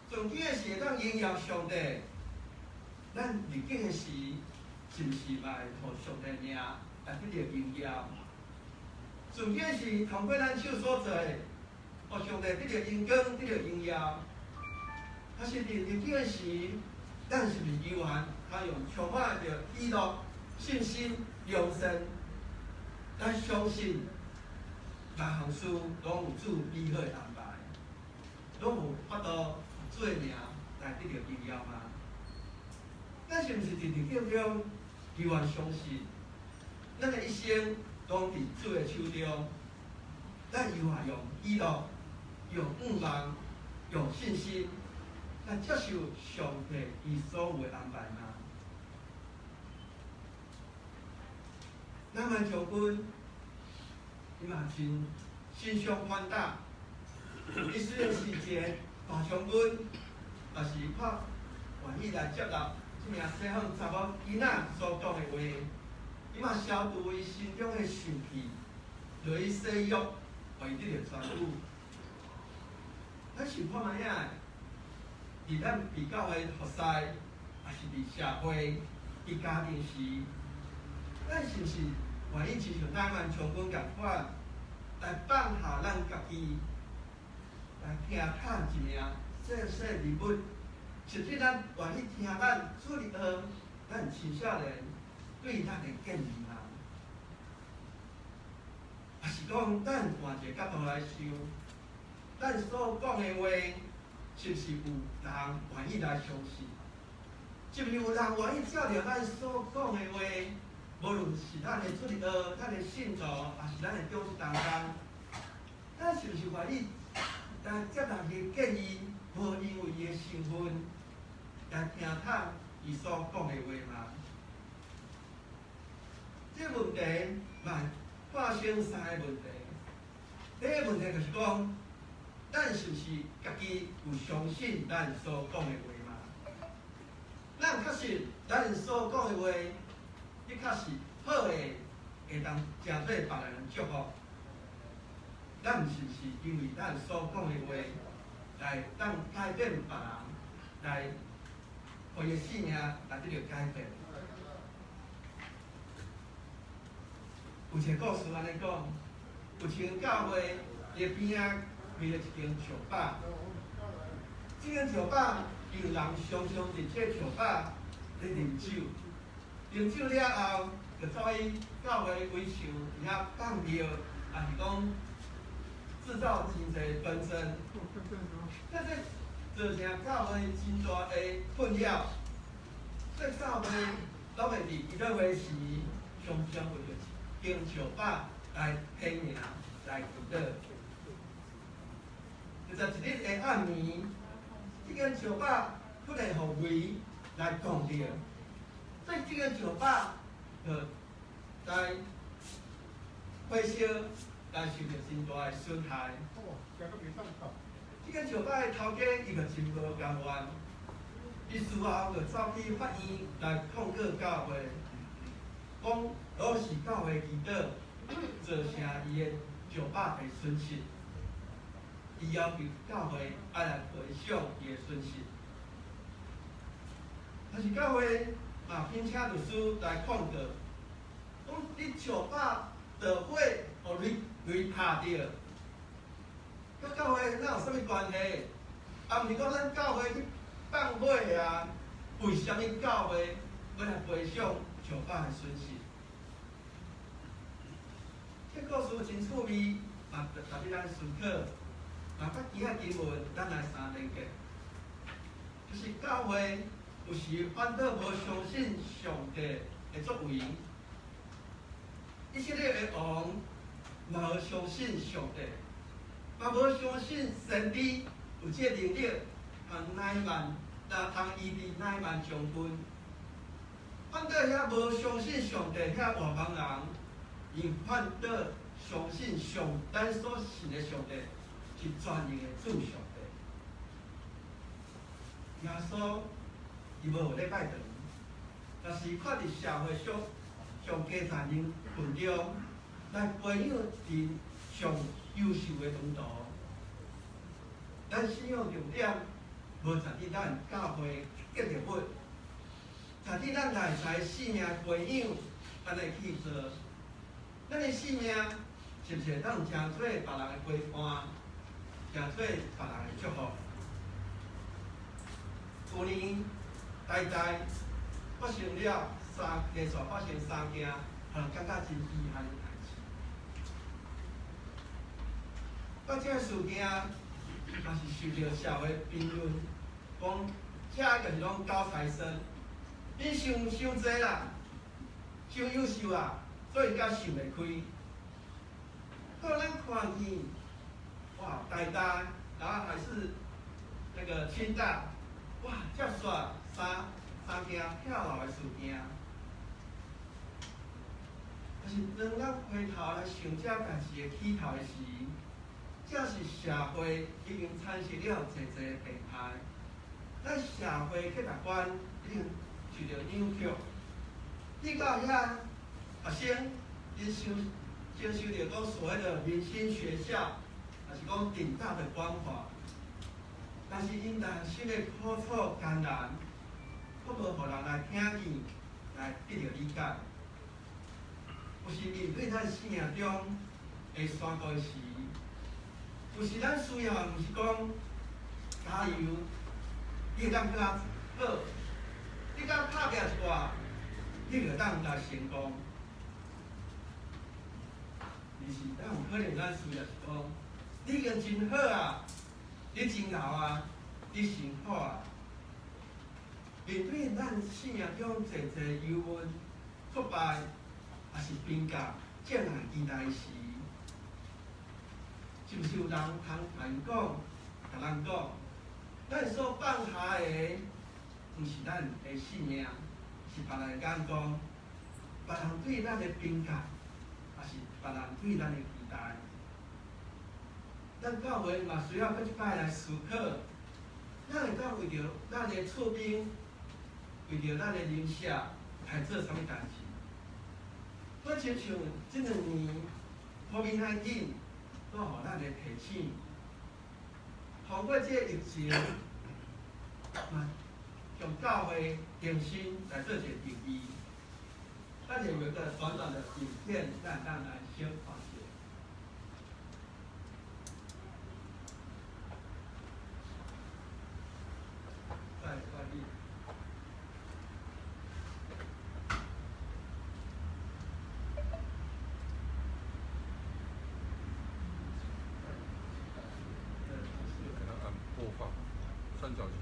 重點是會當榮耀上帝，咱逆境的時，是毋是嘛會予上帝名來得著榮耀？重點是通過咱手所做的，予上帝得著榮光，得著榮耀。但是佇逆境的時，咱是毋是猶原通用充滿著喜樂、信心、良善，來相信每項事攏有主美好的安排，攏有法度主的名來得著榮耀嗎？咱是毋是佇逆境中猶原相信，咱的一生攏佇主的手中，咱猶原用喜樂、用盼望、用信心來接受上帝伊所有的安排嗎？南蠻將軍，伊嘛真心胸寬大。伊雖然是一個大將軍，但是伊較願意來接納這名細漢查某囡仔所講的話。伊嘛消除伊心中的受氣，予伊洗浴，予伊得著痊愈。咱想看覓仔？佇咱佇教會服侍，抑是佇社會、佇家庭時，咱是毋是願意親像南蠻將軍仝款，來放下咱家己，來聽探一名細細人物，甚至咱願意聽咱主日學、咱青少年對咱的建議嗎？抑是講，咱換一個角度來想，咱所講的話，是毋是有人願意來相信？是毋是有人願意照著咱所講的話？無論是咱的主日學、咱的信徒，抑是咱的長執同工，咱是毋是願意來接納伊的建議，無因為伊的身份來聽探伊所講的話嗎？這個問題嘛發生三個問題。第一個問題就是講，咱是毋是家己有相信咱所講的話嗎？咱確實咱所講的話，的確是好的，會當成做別人祝福。咱是毋是因為咱所講的話來當改變別人，來予伊的生命來得著改變？有一個故事按呢講，有一間教會，伊邊仔開了一間酒吧。這間酒吧有人常常佇這酒吧咧啉酒，啉酒了後，就走去教會圍牆佇遐放尿，抑是講製造真濟紛爭，這造成教會真大的困擾。所以教會攏會佇祈禱會時，常常為著一間酒吧來提名來祈禱。就在一日的暗暝，這間酒吧突然予雷來撞著，所以這間酒吧就來火燒，來受著真大的損害。這個石板的頭家伊就真無甘願，伊事後就走去法院來控告教會，講攏是教會祈禱造成伊的石板的損失，伊要求教會愛來賠償伊的損失。但是教會嘛聘請律師來控告，講你石板著火，予雷雷拍著，佮教會哪有啥物關係？啊，毋是講咱教會去放火啊？為啥物教會欲來賠償石板的損失？這故事真趣味，嘛值得咱思考。嘛，佮今仔經文，咱來相連結，就是教會有時反倒無相信上帝的作為。以色列的王嘛無相信上帝，嘛無相信先知有這個能力，通乃縵，來通醫治乃縵將軍。反倒遐無相信上帝遐外邦人，𪜶反倒相信上咱所信的上帝是全能的主上帝。耶穌伊無有禮拜堂，但是看佇社會上上低層人群中來培養𪜶上優秀的門徒。咱信仰重點無在佇咱教會建築物，在佇咱內在生命培養，按呢去做。咱的生命是毋是會當成做別人的陪伴，成做別人的祝福？舊年台大發生了三連續發生三件，予人感覺真遺憾的代誌。啊，這個事件嘛是受著社會評論，講這就是攏高材生，你傷傷濟啦，傷優秀啊，所以才想袂開。到咱看見，哇，台大，然後還是那個清大，哇，接續三三件跳樓的事件。但是當咱回頭來想這代誌的起頭的時，這是社會已經產生了濟濟病態，咱社會價值觀已經受著扭曲。你到遐學生，𪜶受接受著講所謂的明星學校，抑是講頂大的光環，但是𪜶內心的苦楚艱難，閣無予人來聽見，來得著理解。有時面對咱生命中的山谷時，有時咱需要毋是講加油，你會當閣較好，你閣拍拚一寡，你就當來成功。而是咱有可能咱需要是講，你已經真好啊，你真𠢕啊，你辛苦啊。面對咱生命中濟濟憂鬱、挫敗，抑是貧窮、障礙期待時，是毋是有人通共𪜶講、共咱講，咱所放下的，毋是咱的性命，是別人的眼光，別人對咱的評價，抑是別人對咱的期待。咱教會嘛需要閣一擺來思考，咱會當為著咱的厝邊，為著咱的鄰舍來做啥物代誌？我親像這兩年，COVID-19 都予咱的提醒，通過這個疫情，嘛將教會重新來做一個定義。咱有一個短短的影片，咱當來小看一下。再外面。給它按播放，三角形。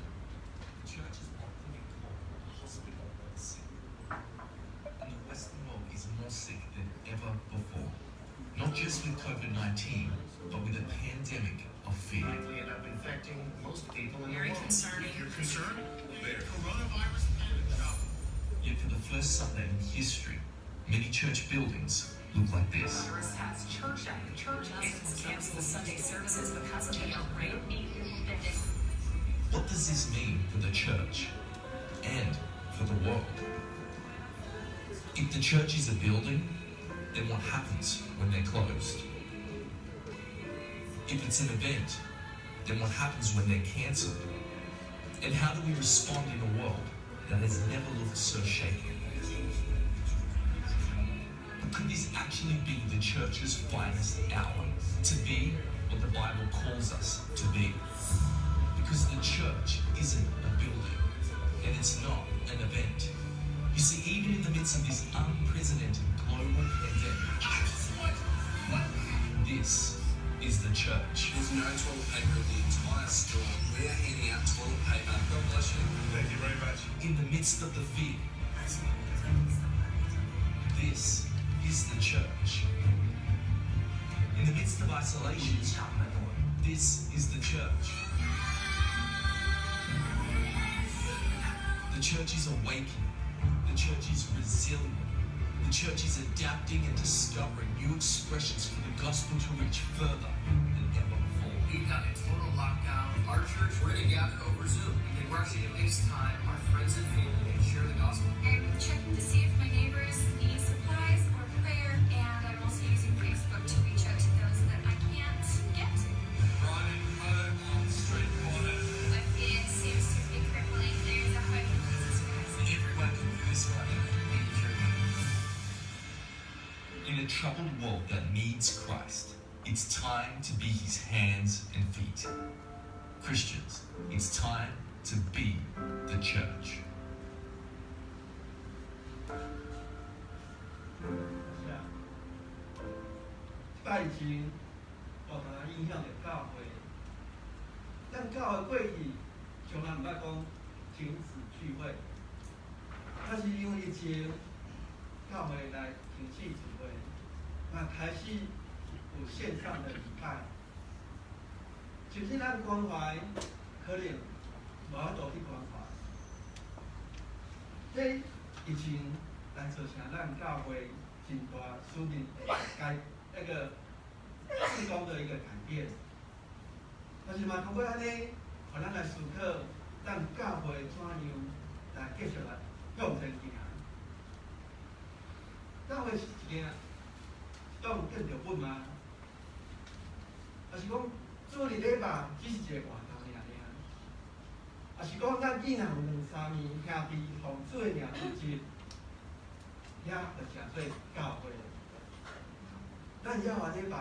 Churches are putting cold, hospital sick. And the Western world is more sick than ever before. Not just with COVID-19, but with a pandemic of fear. Likely end up infecting most people in the Very world. concerning. You're concerned? Coronavirus panic shop. Yet for the first Sunday in history, many church buildings look like this. Virus has church after church has canceled Sunday services because of the outbreak. What does this mean for the church and for the world? If the church is a building, then what happens when they're closed? If it's an event, then what happens when they're cancelled? And how do we respond in a world that has never looked so shaken? But could this actually be the church's finest hour? To be what the Bible calls us to be? Because the church isn't a building, and it's not an event. You see, even in the midst of this unprecedented global pandemic, this is the church. There's no toilet paper at the entire store. We are handing out toilet paper. God bless you. Thank you very much. In the midst of the fear, this is the church. In the midst of isolation, this is the church. The church is awakening. The church is resilient. The church is adapting and discovering new expressions for the gospel to reach further than ever before. We've got a total lockdown. Our church, we're going to gather over Zoom. And we're actually going to FaceTime our friends and family and share the gospel. I'm checking to see if my neighbors need supplies or prayer, and I'm also using Facebook to reach out to those that I can't get to. Brian Home on the street corner. My fear seems to be crippling. There is a hope in Jesus Christ. Everyone can do this right now. In a troubled world that needs Christ, it's time to be his hands and feet. Christians, it's time to be the church. 是啊，这摆疫情大大影響著教會。咱教會過去從來毋捌講停止聚會，但是因為疫情，教會來停止聚會，嘛開始有線上的禮拜。甚至咱關懷可能無法度去關懷。這疫情來造成咱教會真大使命改那個事工的一個改變。但是嘛，通過按呢，予咱來思考，咱教會怎樣來繼續來向前行。教會是一件一棟建築物嗎？抑是講主日禮拜只是一個活動爾爾？抑是講咱既然有兩三暝兄弟奉主的名聚集，遐就成做教會。咱猶和華禮拜，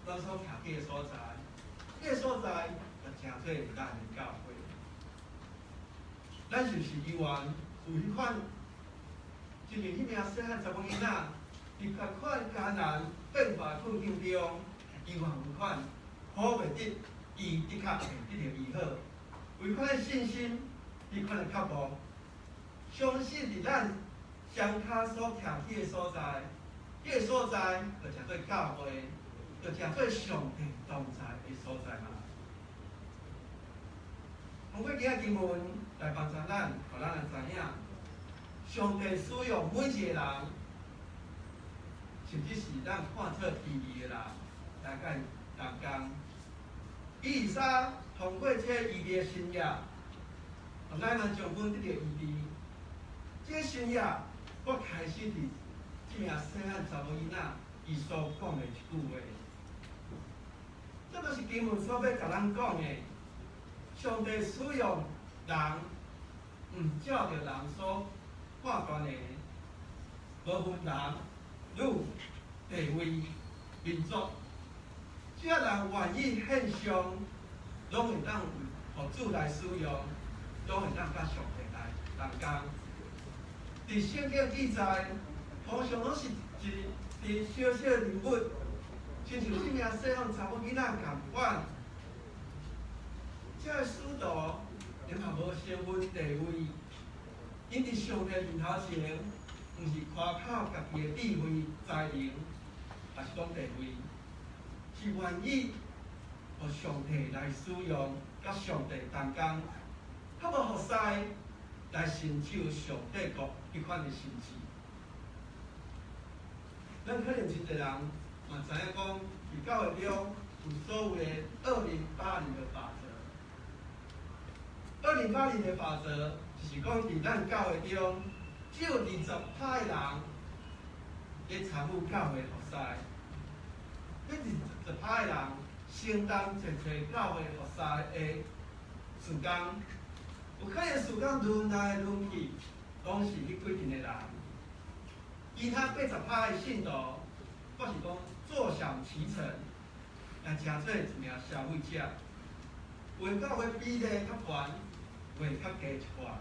咱所徛佇的所在，這個所在就成做咱的教會。咱是毋是猶原有彼款，親像彼名細漢查某囡仔，佇共款艱難變化困境中，猶原有款好袂得，伊的確會得著醫好，有彼款的信心，彼款的腳步，相信佇咱雙跤所徛起的所在，這個所在就成做教會，就成做上帝同在的所在嘛。通過今仔經文來幫助咱，予咱來知影，上帝使用每一個人，甚至是咱看做卑微的人，來共伊同工。以利沙通過這個醫治的神跡，予乃縵將軍得著醫治。這個神跡，閣開始佇這名細漢查某囡仔伊所講的一句話。這就是經文所欲共咱講的。上帝使用人，毋照著人所判斷的，無分男女、地位、民族，只要人願意獻上，攏會當予主來使用，攏會當佮上帝來同工。佇聖經記載，通常攏是一佇小小人物，親像這名細漢查某囡仔仝款。這个使徒，𪜶嘛無身份地位，𪜶佇上帝面頭前，毋是誇口家己的智慧、才能，抑是講地位，是願意予上帝來使用，佮上帝同工，較無服侍來成就上帝國彼款的心志。咱可能真濟人嘛知影講，佇教會中有所謂的2080的法則。二零八零的法則就是講，佇咱教會中，只有20趴的人咧參與教會服侍，彼20趴的人承擔濟濟教會服侍的事工，有可能事工輪來輪去，攏是彼幾陣的人。其他80趴的信徒，我是講坐享其成，來成做一名消費者。有的教會比例較懸，有的較低一寡。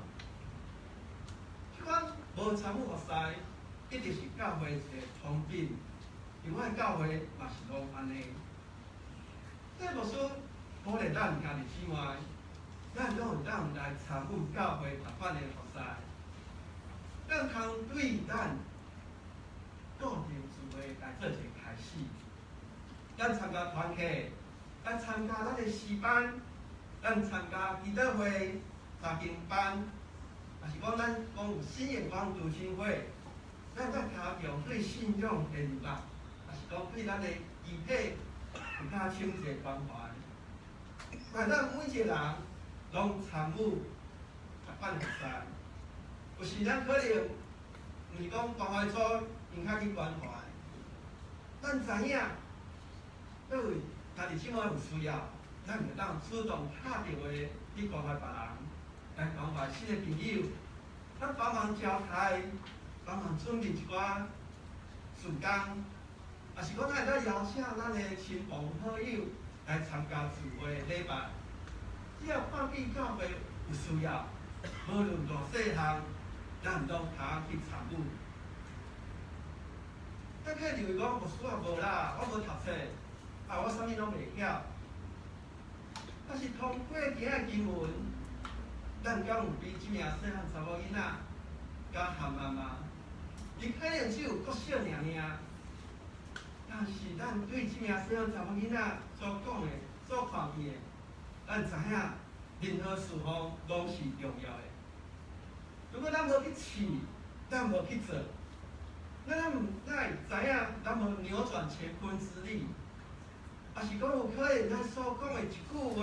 這款無參與服侍，一直是教會一個通病。另外教會嘛是攏按呢。這牧師鼓勵咱兄弟姊妹，咱攏會當來參與教會逐款的服侍，咱通對咱固定聚會來做一個開始。咱參加團契，咱參加咱的詩班，咱參加祈禱會、查經班，也是講咱講有新眼光讀經會，咱再加強對信仰的認識，也是講對咱的肢體有較深一個關懷。願咱每一個人攏參與逐款服侍，有時咱可能毋是講關懷組𪜶較去關懷，咱知影，對位家己姊妹有需要，咱會當主動敲電話去關懷別人，來關懷新的朋友，咱幫忙招待，幫忙準備一寡事工，也是講咱會當邀請咱的親朋好友來參加聚會禮拜。只要看見教會有需要，無論大細項，咱攏通去參與。咱可能認為講，牧師我無啦，我無讀冊，啊，我啥物攏袂曉。但是通過今仔經文，咱敢有比這名細漢查某囡仔較含媽媽？伊可能只有國小爾爾，但是咱對這名細漢查某囡仔所講的、所看見的，咱知影任何事奉攏是重要的。如果咱無去試，咱無去做，咱毋哪會知影咱無扭轉乾坤之力？也是講有可能咱所講的一句話，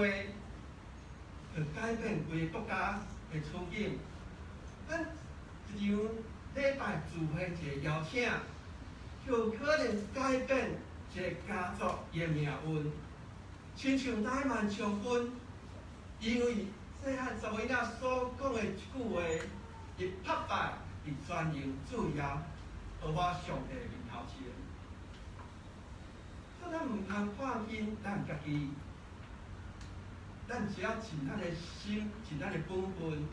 會改變規个國家的處境。咱一場禮拜聚會一個邀請，就可能改變一個家族的命運。親像乃縵將軍，因為細漢查某囡仔所講的一句話，伊拍敗佇全能主耶和華上帝面頭前。所以咱毋通看輕咱家己，咱只要盡咱的心，盡咱的本分，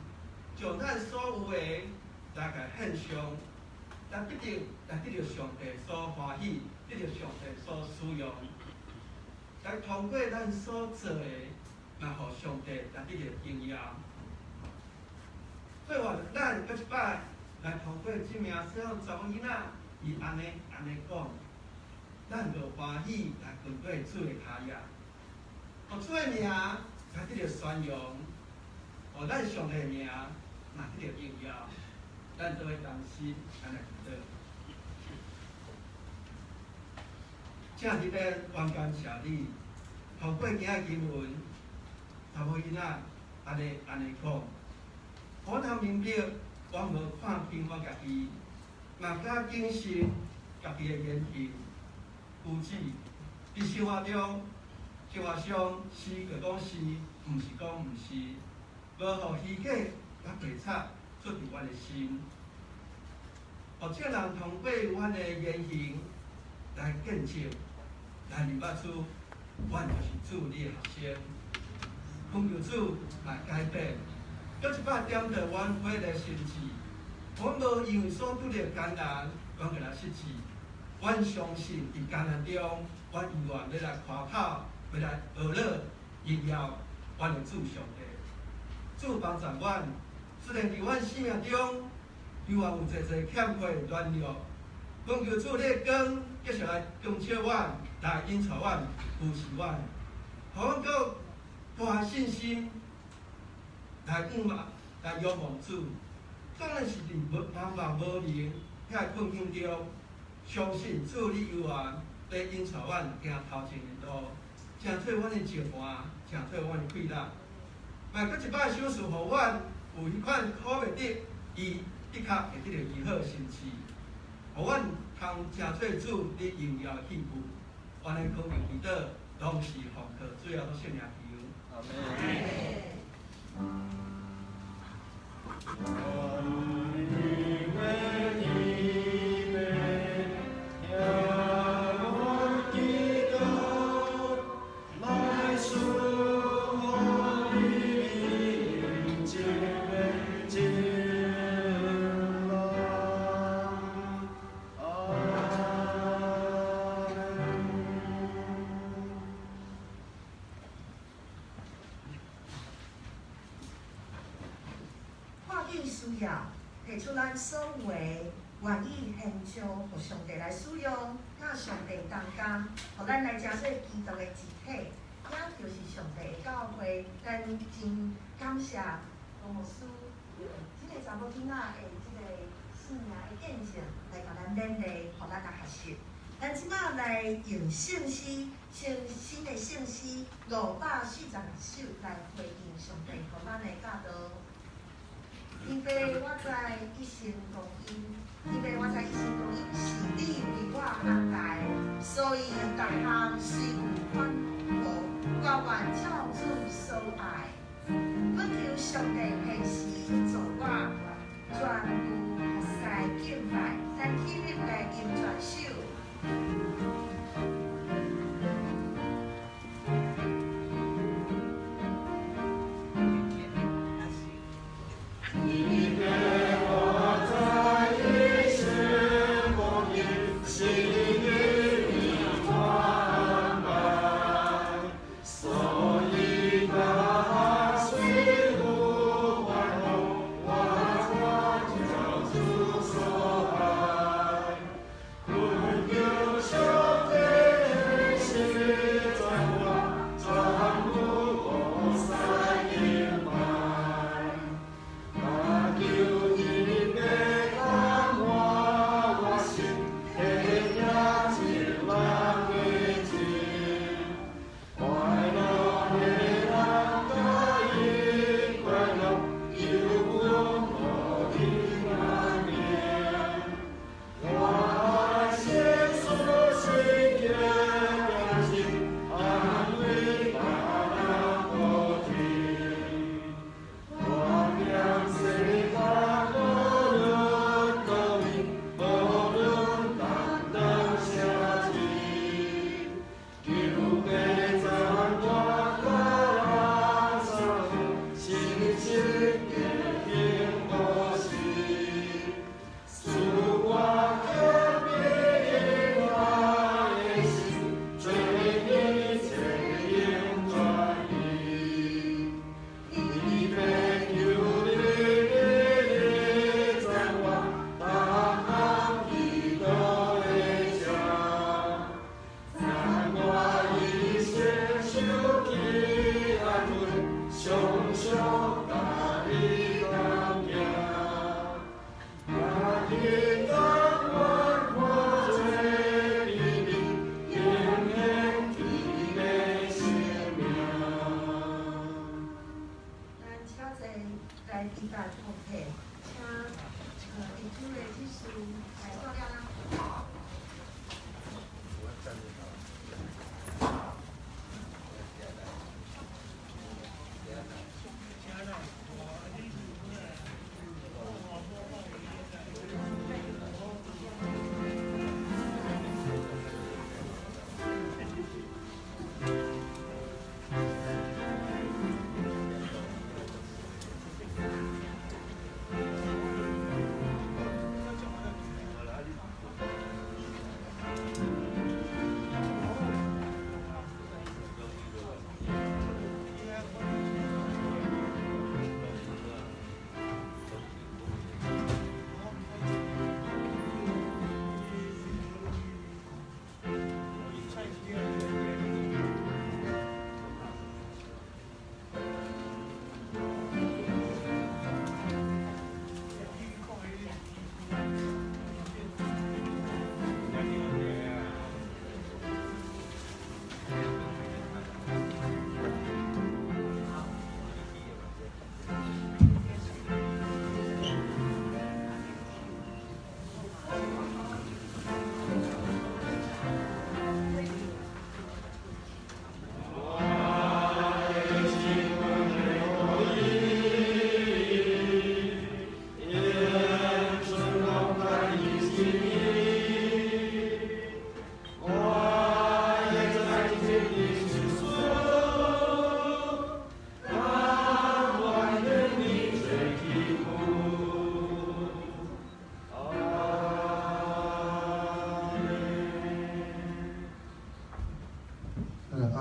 將咱所有的來共獻上，咱必定來得著上帝所歡喜，得著上帝所使用。來通過咱所做的，來予上帝來得著榮耀。所以話，咱閣一擺來通過這名細漢查某囡仔，伊按呢按呢講，咱就歡喜來跟過主的跤跡，予主的名來得著宣揚，予咱上帝的名嘛得著榮耀，咱做伙同心按呢祈禱。請佇咧，阮感謝你，透過今仔經文，查某囡仔按呢按呢講，我通明白，我無看輕我家己，嘛較謹慎家己的言行舉止。佇生活中，生活上是就講是，毋是講毋是，無予虛假佮白賊出佇阮的心，予眾人通過阮的言行來見證，來認捌主，阮就是主你的學生。懇求主來改變，閣一擺點著阮火熱心志，阮無因為所拄著艱難，阮就來失志。阮相信佇艱難中，阮猶原欲來誇口，欲來學樂榮耀阮的主上帝。主幫助阮，雖然佇阮生命中猶原有濟濟欠缺軟弱，懇求主你的光繼續來光照阮，來引導阮、扶持阮，予阮閣大信心來仰望、來仰望主。縱然是佇無茫茫無明遐困境中，相信主你猶原欲引帶阮行頭前的路，成做阮的石盤，成做阮的氣力。嘛，閣一擺賞賜予阮有彼款苦袂得，伊的確會得著醫好心智，予阮通成做主你榮耀的器具。按呢懇求祈禱，攏是奉靠主耶穌聖名求。阿門。看見需要，提出咱所有的願意獻上，予上帝來使用，佮上帝同工，予咱來成做基督的肢體，也就是上帝的教會。咱真感謝羅牧師，這个查某囡仔的這个生命的見證，來共咱勉勵，予咱來學習。咱這擺來用聖詩，新新的聖詩546首來回應上帝予咱的教導。天父，我知一生光陰，天父，我知一生光陰是你為我安排，所以逐項雖有反復，我願照主所愛。懇求上帝現時助我，全部服侍敬拜，咱起立來吟全首。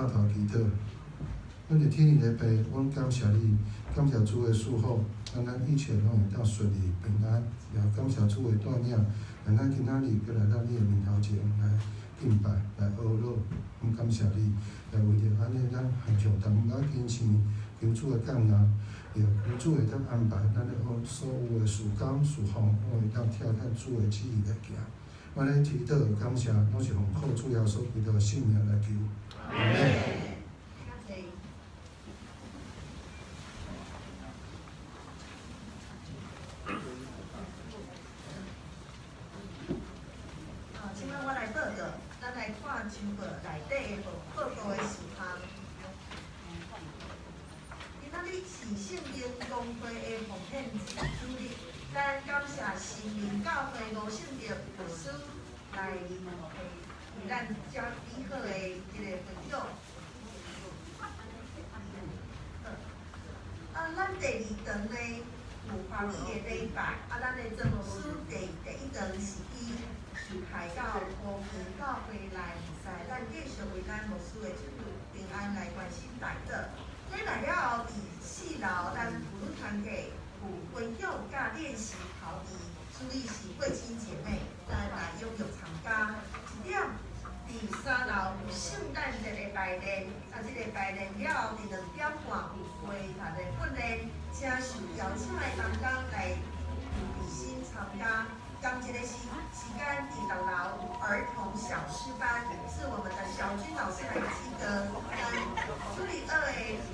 拍頭祈禱。阮佇天的父，阮感謝你，感謝主的賜福，讓咱一切攏會當順利平安，也感謝主的帶領，讓咱今仔日閣來到你的面頭前來敬拜、來哀禱。阮感謝你，也為著按呢，咱獻上淡薄仔金錢，求主的降臨，也求主會當安排咱的所有的事工事奉，攏會當貼咱主的旨意來行。阮咧祈禱感謝，攏是奉靠主耶穌基督的聖名來求。阿們。好，這擺我來報告，咱來看週報內底的報告的事項。今仔日是聖經公會的奉獻主日，咱感謝新民教會吳勝德牧師來為咱遮美好的這个分享。啊，咱第二堂呢有華語的禮拜，啊，咱的曾牧師第一堂是伊受派到烏溪教會來服侍，咱繼續為咱牧師的出入平安來關心代禱。禮拜了後，佇四樓咱婦女團體有分享佮練習陶藝，主理是慧清姐妹，咱來踴躍參加。一點，佇三樓有聖誕節的排練，啊，這个排練了後，佇2點半有花壇的訓練，請受邀請的同工來有備心參加。仝一个時間，佇六樓有兒童小詩班，是我們的小軍老師來記得，咱主日學的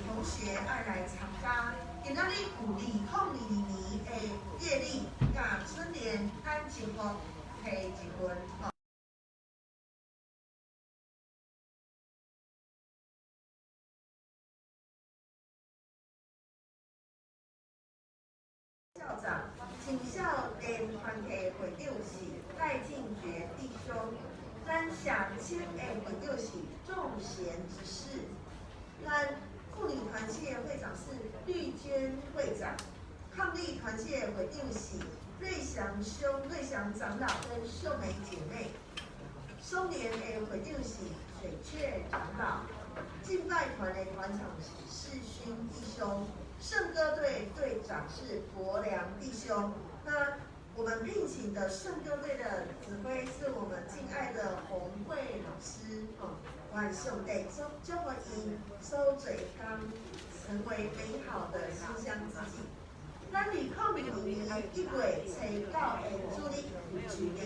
同學愛來參加。今仔日有2022年的月曆佮春聯，咱祝福提一份吼。校長，青少年團體會長是戴進覺弟兄，咱社青的會長是眾賢執事，咱婦女團契的會長是綠娟會長，抗力團契的會長是瑞祥兄、瑞祥長老跟秀美姐妹，松年的會長是水雀長老，敬拜團的團長是世勳弟兄。聖歌隊隊長是國良弟兄，那我們聘請的聖歌隊的指揮是我們敬愛的洪慧老師，哦，願上帝祝福𪜶所做工成為美好的馨香之祭。咱2022年1月初9的主日有聚會，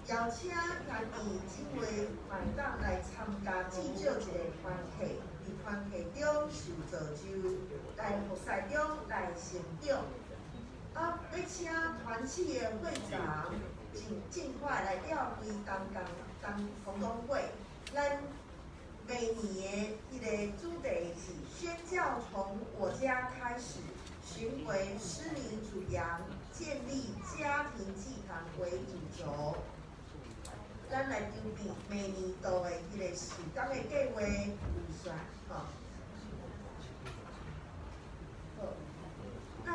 邀請家己姊妹會當來參加至少一个團體，佇團體中受造就，來服侍中來成長。啊，欲請團契的會長盡快來召開同工會。咱每年的彼个主題是宣教從我家開始，尋回失迷主羊，建立家庭祭壇為主軸。咱來籌備明年度的彼个事工的計劃預算，吼。好，那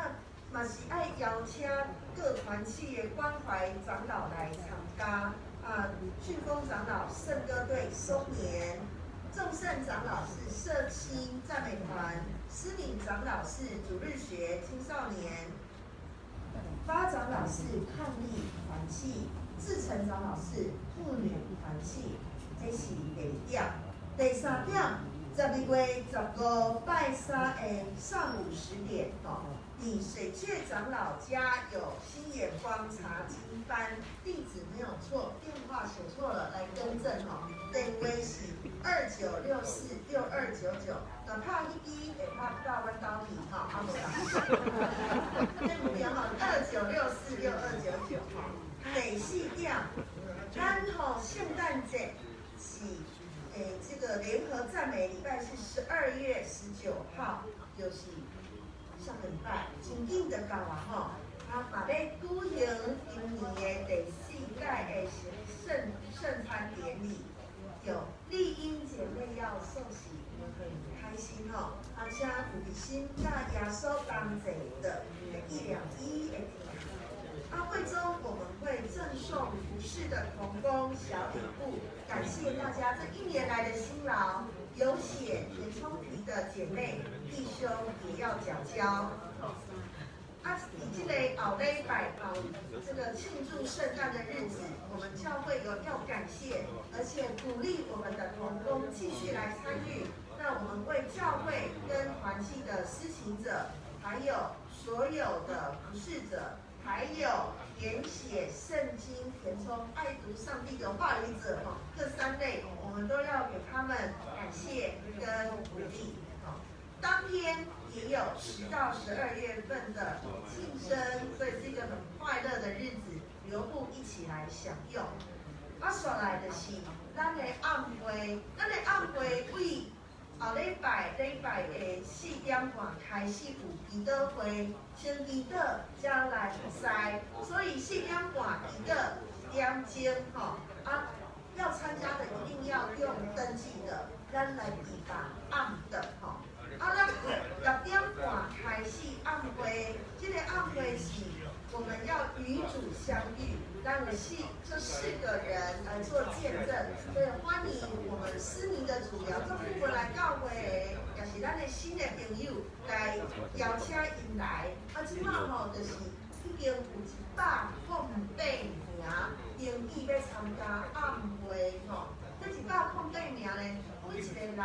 嘛是愛邀請各團契的關懷長老來參加。啊，俊峰長老聖歌隊松年，眾聖長老是社青讚美團，思敏長老是主日學青少年，發長老是抗力團契，志成長老是婦女團契。這是第二點。第三點，12月15拜三的上午10點，吼，佇水雀長老家有新眼光查經班，地址沒有錯，電話寫錯了，來更正吼。電話是2964-6299，若拍彼支會拍到阮兜去吼，啊無啦。對毋對吼？2964-6299吼。第四點，咱吼聖誕節是這個聯合讚美禮拜是12月19號，就是上個禮拜，真緊就到啊吼！啊，嘛欲舉行今年的第四屆的聖餐典禮，有麗英姐妹要受洗，我們很開心吼！啊，請有心佮耶穌同齊的一兩一的聽。啊，會中我們會贈送服侍的同工小禮物，感感謝大家這一年來的辛勞，有寫填充題的姐妹弟兄也要繳交。啊，佇這个後禮拜後這個慶祝聖誕的日子，我們教會有要感謝，而且鼓勵我們的同工繼續來參與。那我們為教會跟團契的司琴者，還有所有的服侍者，還有填寫聖經、填充愛讀上帝的話語者，哈，這三類我們都要給他們感謝跟鼓勵。當天也有10到12月份的慶生，所以是一個很快樂的日子，留步一起來享用。啊，紲來就是咱的暗會，咱的暗會為後禮拜禮拜的4點半開始有祈禱會，先祈禱才來服侍，所以4點半祈禱點鐘吼啊，要參加的一定要用登記的，咱來預防暗的吼。啊，咱6點半開始暗會，這個暗會是我們要與主相遇，讓這四個人來做見證，所以歡迎我們思寧的主搖做部分來教會，也是咱的新的朋友來邀請𪜶來。啊，這馬吼就是已經有108名登記欲參加暗會吼。這108名呢，每一個人攏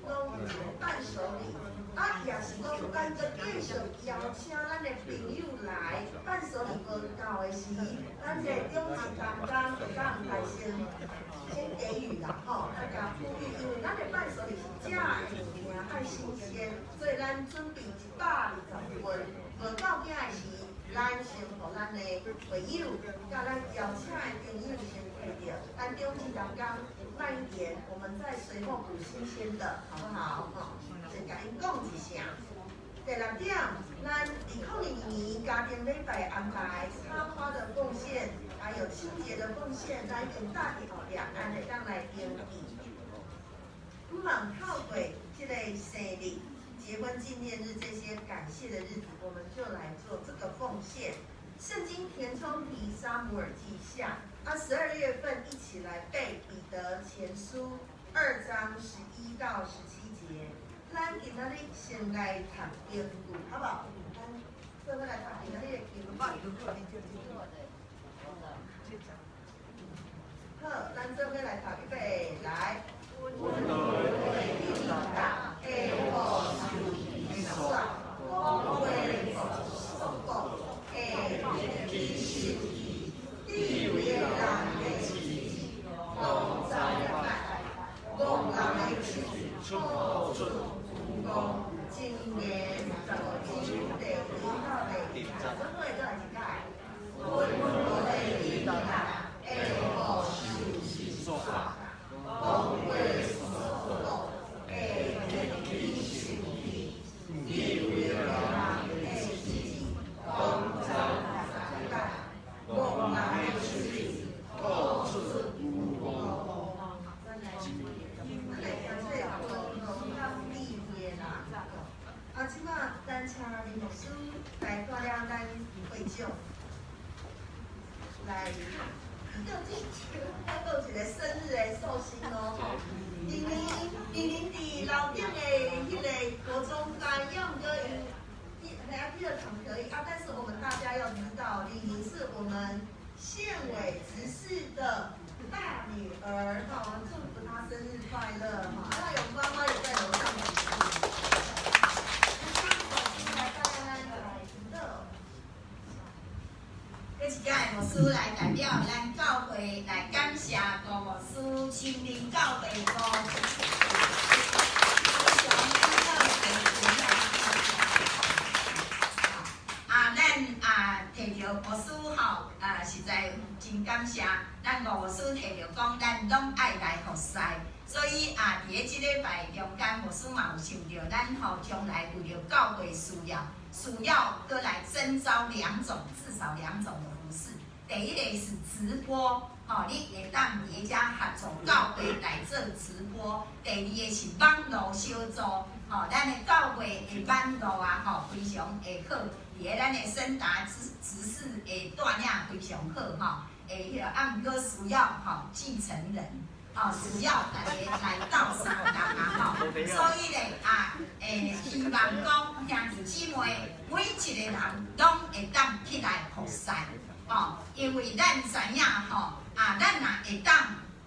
有一個伴手禮，啊，也是講咱閣繼續邀請咱的朋友來，伴手禮無夠的時，咱這個長執同工會當來先給予啦，吼，大家呼籲，因為咱的伴手禮是食的物件愛新鮮，所以咱準備120份，無夠囝的時，咱先予咱的會友，佮咱邀請的朋友先摕著，咱長執同工慢一點，我們再隨後補新鮮的，好不好？吼，先共𪜶講一聲。第六點，咱2022年家庭禮拜安排插花的奉獻，還有清潔的奉獻，咱已經搭佇後壁，咱會當來登記。毋茫透過這個生日、結婚紀念日這些感謝的日子，我們就來做這個奉獻。聖經填充題撒母耳記下，啊，12月份一起來背彼得前書2章11到17節。咱今仔日先來讀經句，好不好？咱做伙來讀今仔日的經句。好，咱做伙來讀，預備來。阮為彼得下雨受洗，講話無束縛，會天受氣，智慧的人的舌子動災難，戇人的喙吐出虛妄。箴言15章第1到第2節，做伙閣來一擺。阮為彼得下雨受洗，講話束縛，會天受氣，智慧的人的舌子動災難，戇人的喙吐出虛妄。咱來聽這個溫和較智慧的人。啊，這馬咱請林牧師來帶領咱會長來，伊閣有一個生日的壽星哦，吼！玲玲，玲玲佇樓頂的彼個國中班，猶毋過伊，伊遐第二場可以啊，但是我們大家要知道，玲玲是我們縣委執事的大女兒，哈，我們祝福她生日快樂，哈！啊，有媽媽也在樓上。來大家來樂。閣一擺牧師來代表咱教會來感謝吳牧師親臨教會部。非常啊，咱啊提著牧師吼，啊實在真感謝。咱吳牧師提著講，咱攏愛來服侍，所以啊，佇咧這禮拜中間，牧師嘛有想著咱吼將來為著教會需要，需要閣來徵召兩種，至少兩種的服侍。第一個是直播，吼，你會當佇遮合作教會來做直播。第二個是網路小組，吼，咱的教會的網路啊，吼，非常會好。佇咧咱的森達執事的帶領非常好，吼，會彼個啊，毋過需要吼繼承人，吼，哦，需要大家來鬥相共啊吼。所以咧啊，希望講兄弟姊妹每一個人攏會當起來服侍，吼，因為咱知影吼，啊，咱若會當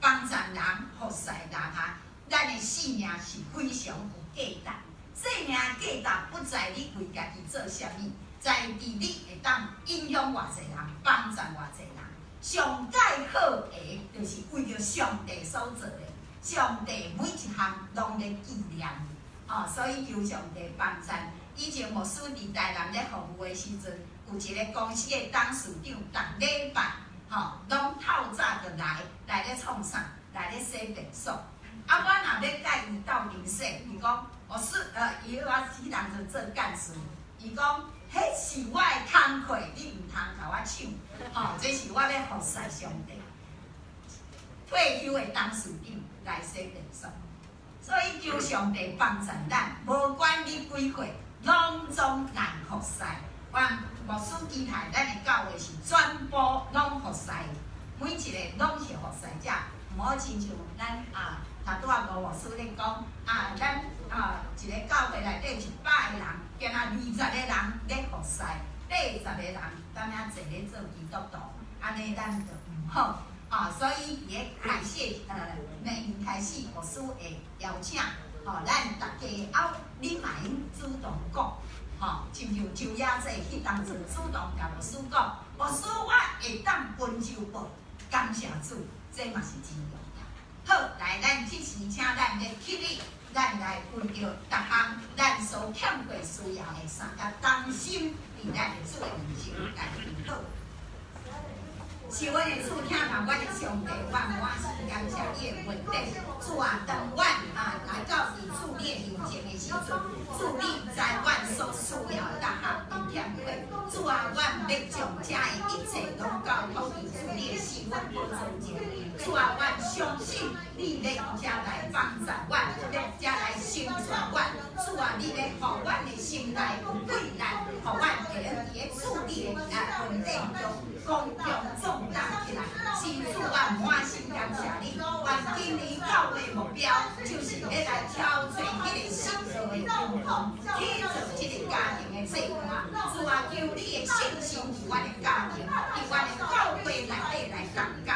幫助人服侍人啊，咱的生命是非常有價值。生命價值不在你為家己做啥物，在佇你會當影響偌濟人，幫助偌濟人。上蓋好的，就是為著上帝所做的。上帝每一項攏咧紀念，哦，所以求上帝幫助。以前牧師佇台南咧服務的時陣，有一個公司的董事長，逐禮拜吼攏透早就來，來咧創啥？來咧洗便所。啊，我若欲佮伊鬥陣洗，伊講我是伊我彼當陣做幹事，伊講彼是我的工課，你毋通共我搶，吼，這是我咧服侍上帝。退休的董事長來洗便所，所以求上帝幫助咱，無管你幾歲，攏總來服侍。我牧師期待咱的教會是全部攏服侍，每一個攏是服侍者，毋好親像咱啊，頭拄仔吳牧師咧講啊，咱啊一個教會內底100個人，敢若20個人咧服侍，80個人踮遐坐咧做基督徒，按呢咱就毋好啊。所以佇咧開始明年開始，牧師會邀請，吼，咱大家啊，你嘛會用主動講，吼，親像周亞姐彼當陣主動共牧師講，牧師我會當溫州報，感謝主，這嘛是真重要。好，來，咱這時請咱來起立，咱來為著逐項咱所欠過需要的三個同心，佇咱的主的面前來祈禱。是阮的主，疼惜阮的上帝，我滿心感謝你的恩典。主啊，當阮啊來到佇主你的面前的時陣，主你知阮所需要的逐項的欠缺。主啊，阮欲將這的一切攏交託佇主你的施恩寶座前。主啊，阮相信你欲遮來幫助阮，欲遮來成全阮。主啊，你欲予阮的心內有氣力，予阮會用佇咧主你的恩典中剛強壯膽起來。是主啊，滿心感謝你。阮今年教會目標就是欲來挑找彼個失落的羊羔，去做這個家庭的祭壇。主啊，求你的聖神佇阮的家庭，佇阮的教會內底來動工。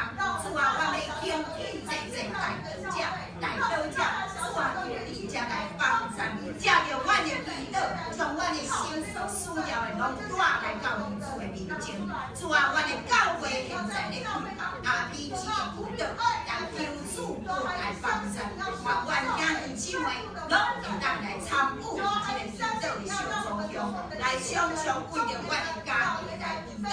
主啊，阮欲興起濟濟代禱者，代禱者。主啊，求你才來幫助，藉著阮的祈禱，將阮的心所需要的攏帶來到主的面前。主啊，阮的教會現在咧祈禱 RPG 的祈禱，來求主過來幫助，予阮兄弟姊妹攏會當來參與這個祈禱的小組中，來常常為著阮的家庭來祈禱，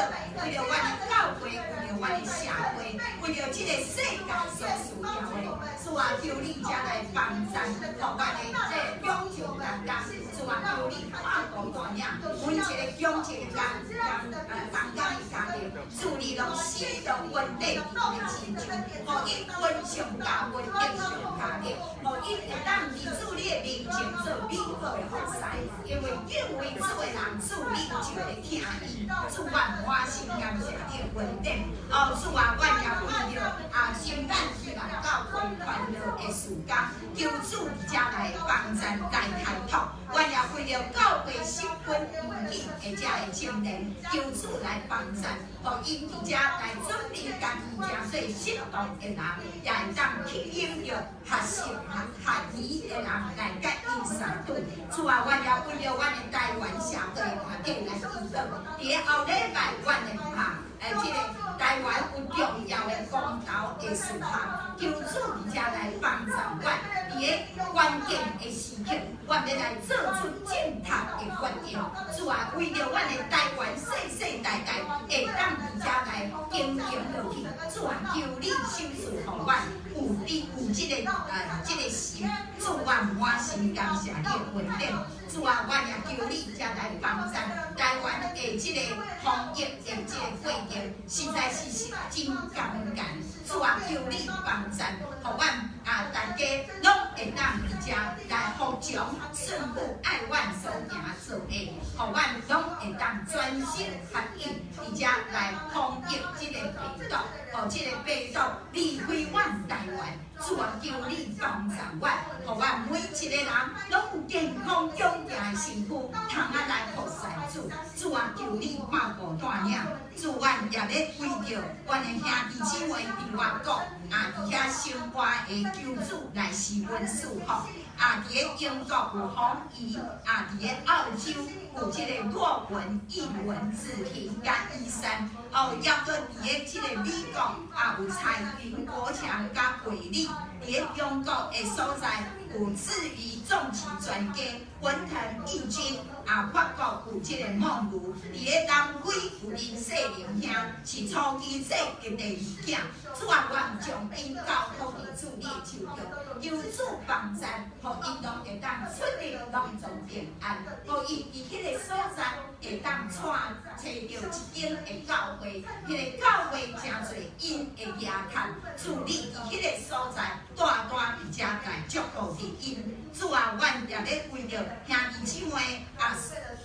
為著阮的教會，為著阮的社會，為著這個世界所需要的。主啊，求你才來幫助，予阮的這個強強同工。主啊，求你看顧帶領，每一個強強同同工的家庭，主你攏賜予恩典佇伊的身上，予伊恩上加恩，德上加德，予伊會當佇主你的面前做美好的服侍，因為敬畏主的人，主你就會疼伊。主，阮滿心感謝你的恩典。哦，主啊，阮也為著啊，聖誕希望教會傳道的事工，求主佇遮來幫助來開拓。阮也為著教會十分義的遮的青年，求主來幫助，予𪜶佇遮來準備家己成做適當的人，也會當吸引著學習學學習的人來佮𪜶相對。主啊，阮也為著阮的台灣社會團體來祈禱。佇咧後禮拜，阮會哈，這個台灣有重要的公投的事項，求主佇遮來幫助阮。佇咧關鍵的時刻，阮欲來做出正確的決定。主啊，為著阮的台灣世世代代會當佇遮來經營落去，主啊，求你賞賜予阮有你有這個心。主，阮滿心感謝你的恩典。主啊，阮也求你遮來幫助台灣的這個防疫的這個過程，實在是真艱難。主啊，求你幫助，予阮啊大家攏會當佇遮來服從順服愛阮所行做的，予阮攏會當專心合意佇遮來防疫這個病毒，予這個病毒離開阮台灣。主啊，求你幫助阮，予阮每一个人攏有健康勇健的身軀，通啊來服侍主。主啊，求你看顧帶領。主，阮也咧為著阮的兄弟姊妹佇外國啊，佇遐生活的求主來賜阮賜福。啊，佇咧英國有洪怡，啊，佇咧澳洲有這个洛文、易文、子婷佮醫生。哦，抑閣佇咧這个美國啊，有蔡雲、國強佮偉力。佇咧中國的所在有志於種植專家文騰義軍，啊，法國有這個夢如。佇咧南非有林世玲兄，是初基姐的第二囝。主啊，阮將𪜶交託佇主你的手中，求主幫贊，予𪜶攏會當出入攏總平安，予𪜶佇彼个所在會當帶揣著一間的教會，彼个教會誠濟𪜶的夯趁，主你佇彼个所在大大佇遮來祝福佇𪜶。主啊，阮也咧為著兄弟姊妹啊，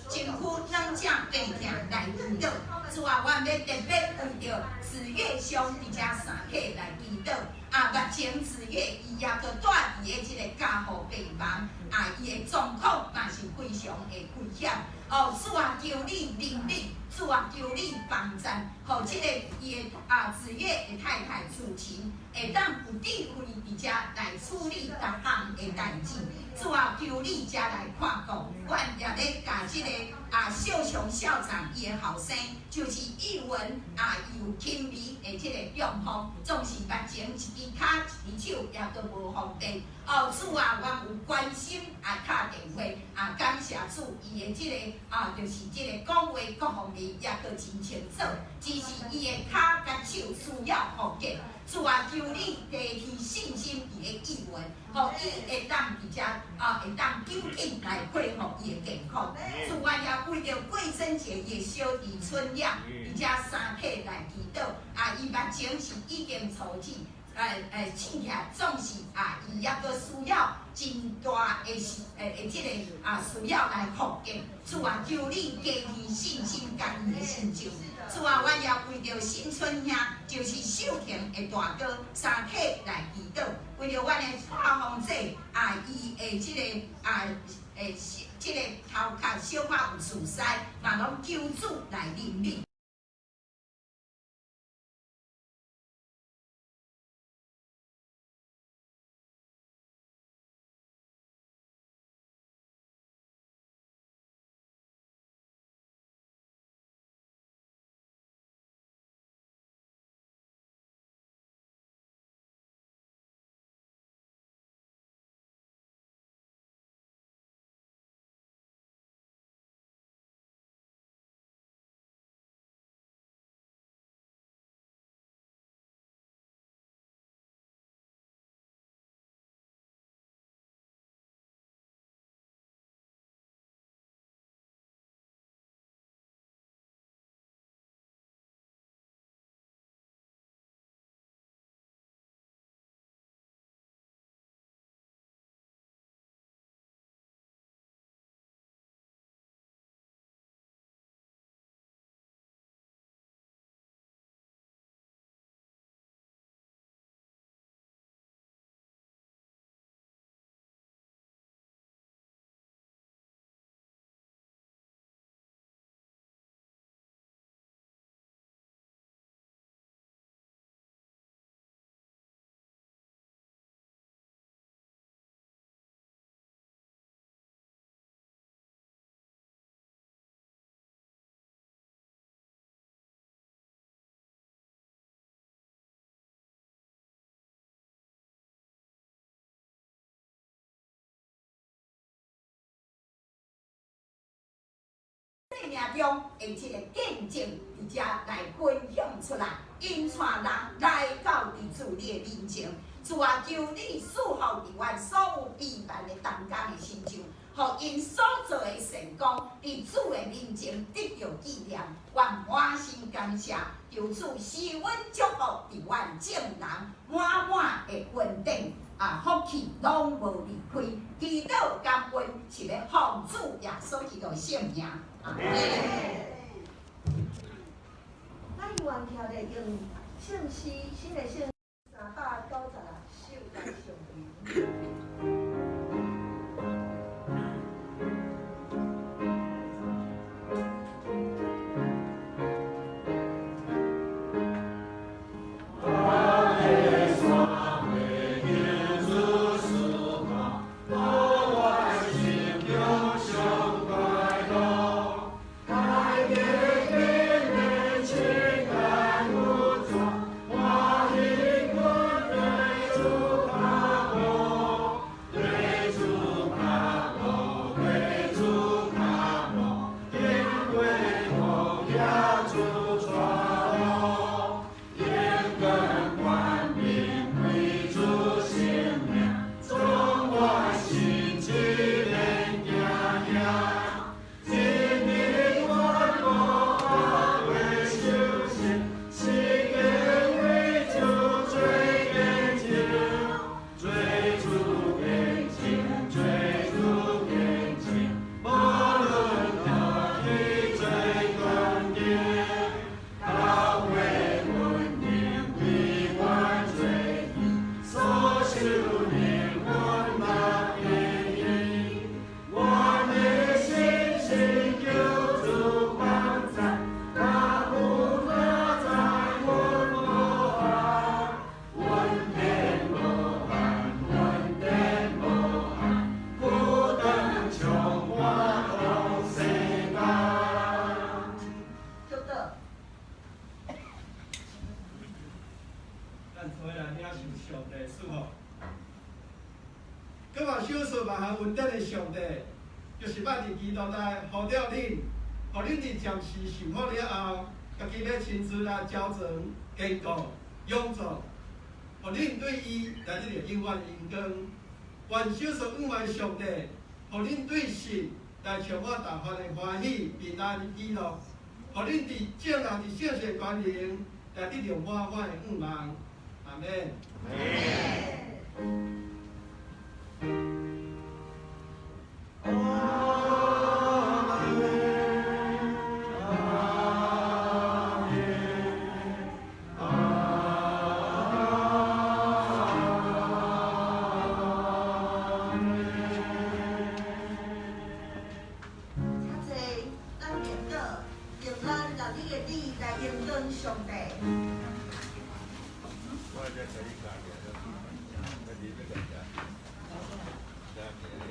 身軀軟正病痛來祈禱。主啊，阮欲特別為著子月兄佇遮三體來祈禱。啊，目前子月伊也閣蹛佇咧這个加護病房，啊，伊的狀況嘛是非常的危險。哦，主啊，求你憐憫，主啊，求你幫贊，予這个伊的啊子月的太太子晴會當有智慧佇遮來處理逐項的代誌。主啊，求你遮來看顧，阮也咧共這个啊秀雄校長伊的後生，就是玉文啊，伊有輕微的這个中風，總是目前一支跤一支手也閣無方便。哦，主啊，阮有關心啊，敲電話啊，感謝主，伊的這个啊，就是這个講話各方面也閣真清楚，只是伊的跤佮手需要復健。主啊，求你加添信心佇咧玉文，予伊會當佇遮啊，會當緊緊來恢復伊的健康。主啊，也為著桂珍姐伊的小弟春燕佇遮三體來祈禱。啊，伊目前是已經初診，醒起來總是啊，伊猶閣需要真大的是的這个啊需要來復健。主啊，求你加添信心佮伊的心情。主啊，阮也為著新春兄，就是秀琴的大哥三體來祈禱，為著阮的蔡鳳姐啊，伊的這个啊，這个頭殼小可有阻塞，嘛攏求主來憐憫。生命中的這个見證，佇遮來分享出來，𪜶帶人來到佇主你的面前，主啊，求你賜福佇阮所有陪伴的同工的身上，予𪜶所做的善工，佇主的面前得著紀念。阮滿心感謝，求主賜阮祝福佇阮眾人滿滿的恩典啊，福氣攏無離開。祈禱感恩是欲奉主耶穌基督聖名。阿門。咱猶原徛咧用聖詩，新的聖396首來唱。賜福。閣嘛賞賜萬項恩典的上帝，就是捌佇基督內呼召恁，予恁佇暫時受苦了後，家己欲親自來矯正、堅固、勇壯，予恁對伊來得著永遠榮光。願賞賜永遠上帝，予恁對信來充滿大份的歡喜、平安、喜樂，予恁佇眾人佇聖潔權能來得著滿滿的向望。阿門。請坐，咱祈禱，用咱六日的禮來迎見上帝。我這可以加起來，那你要加加，加起來。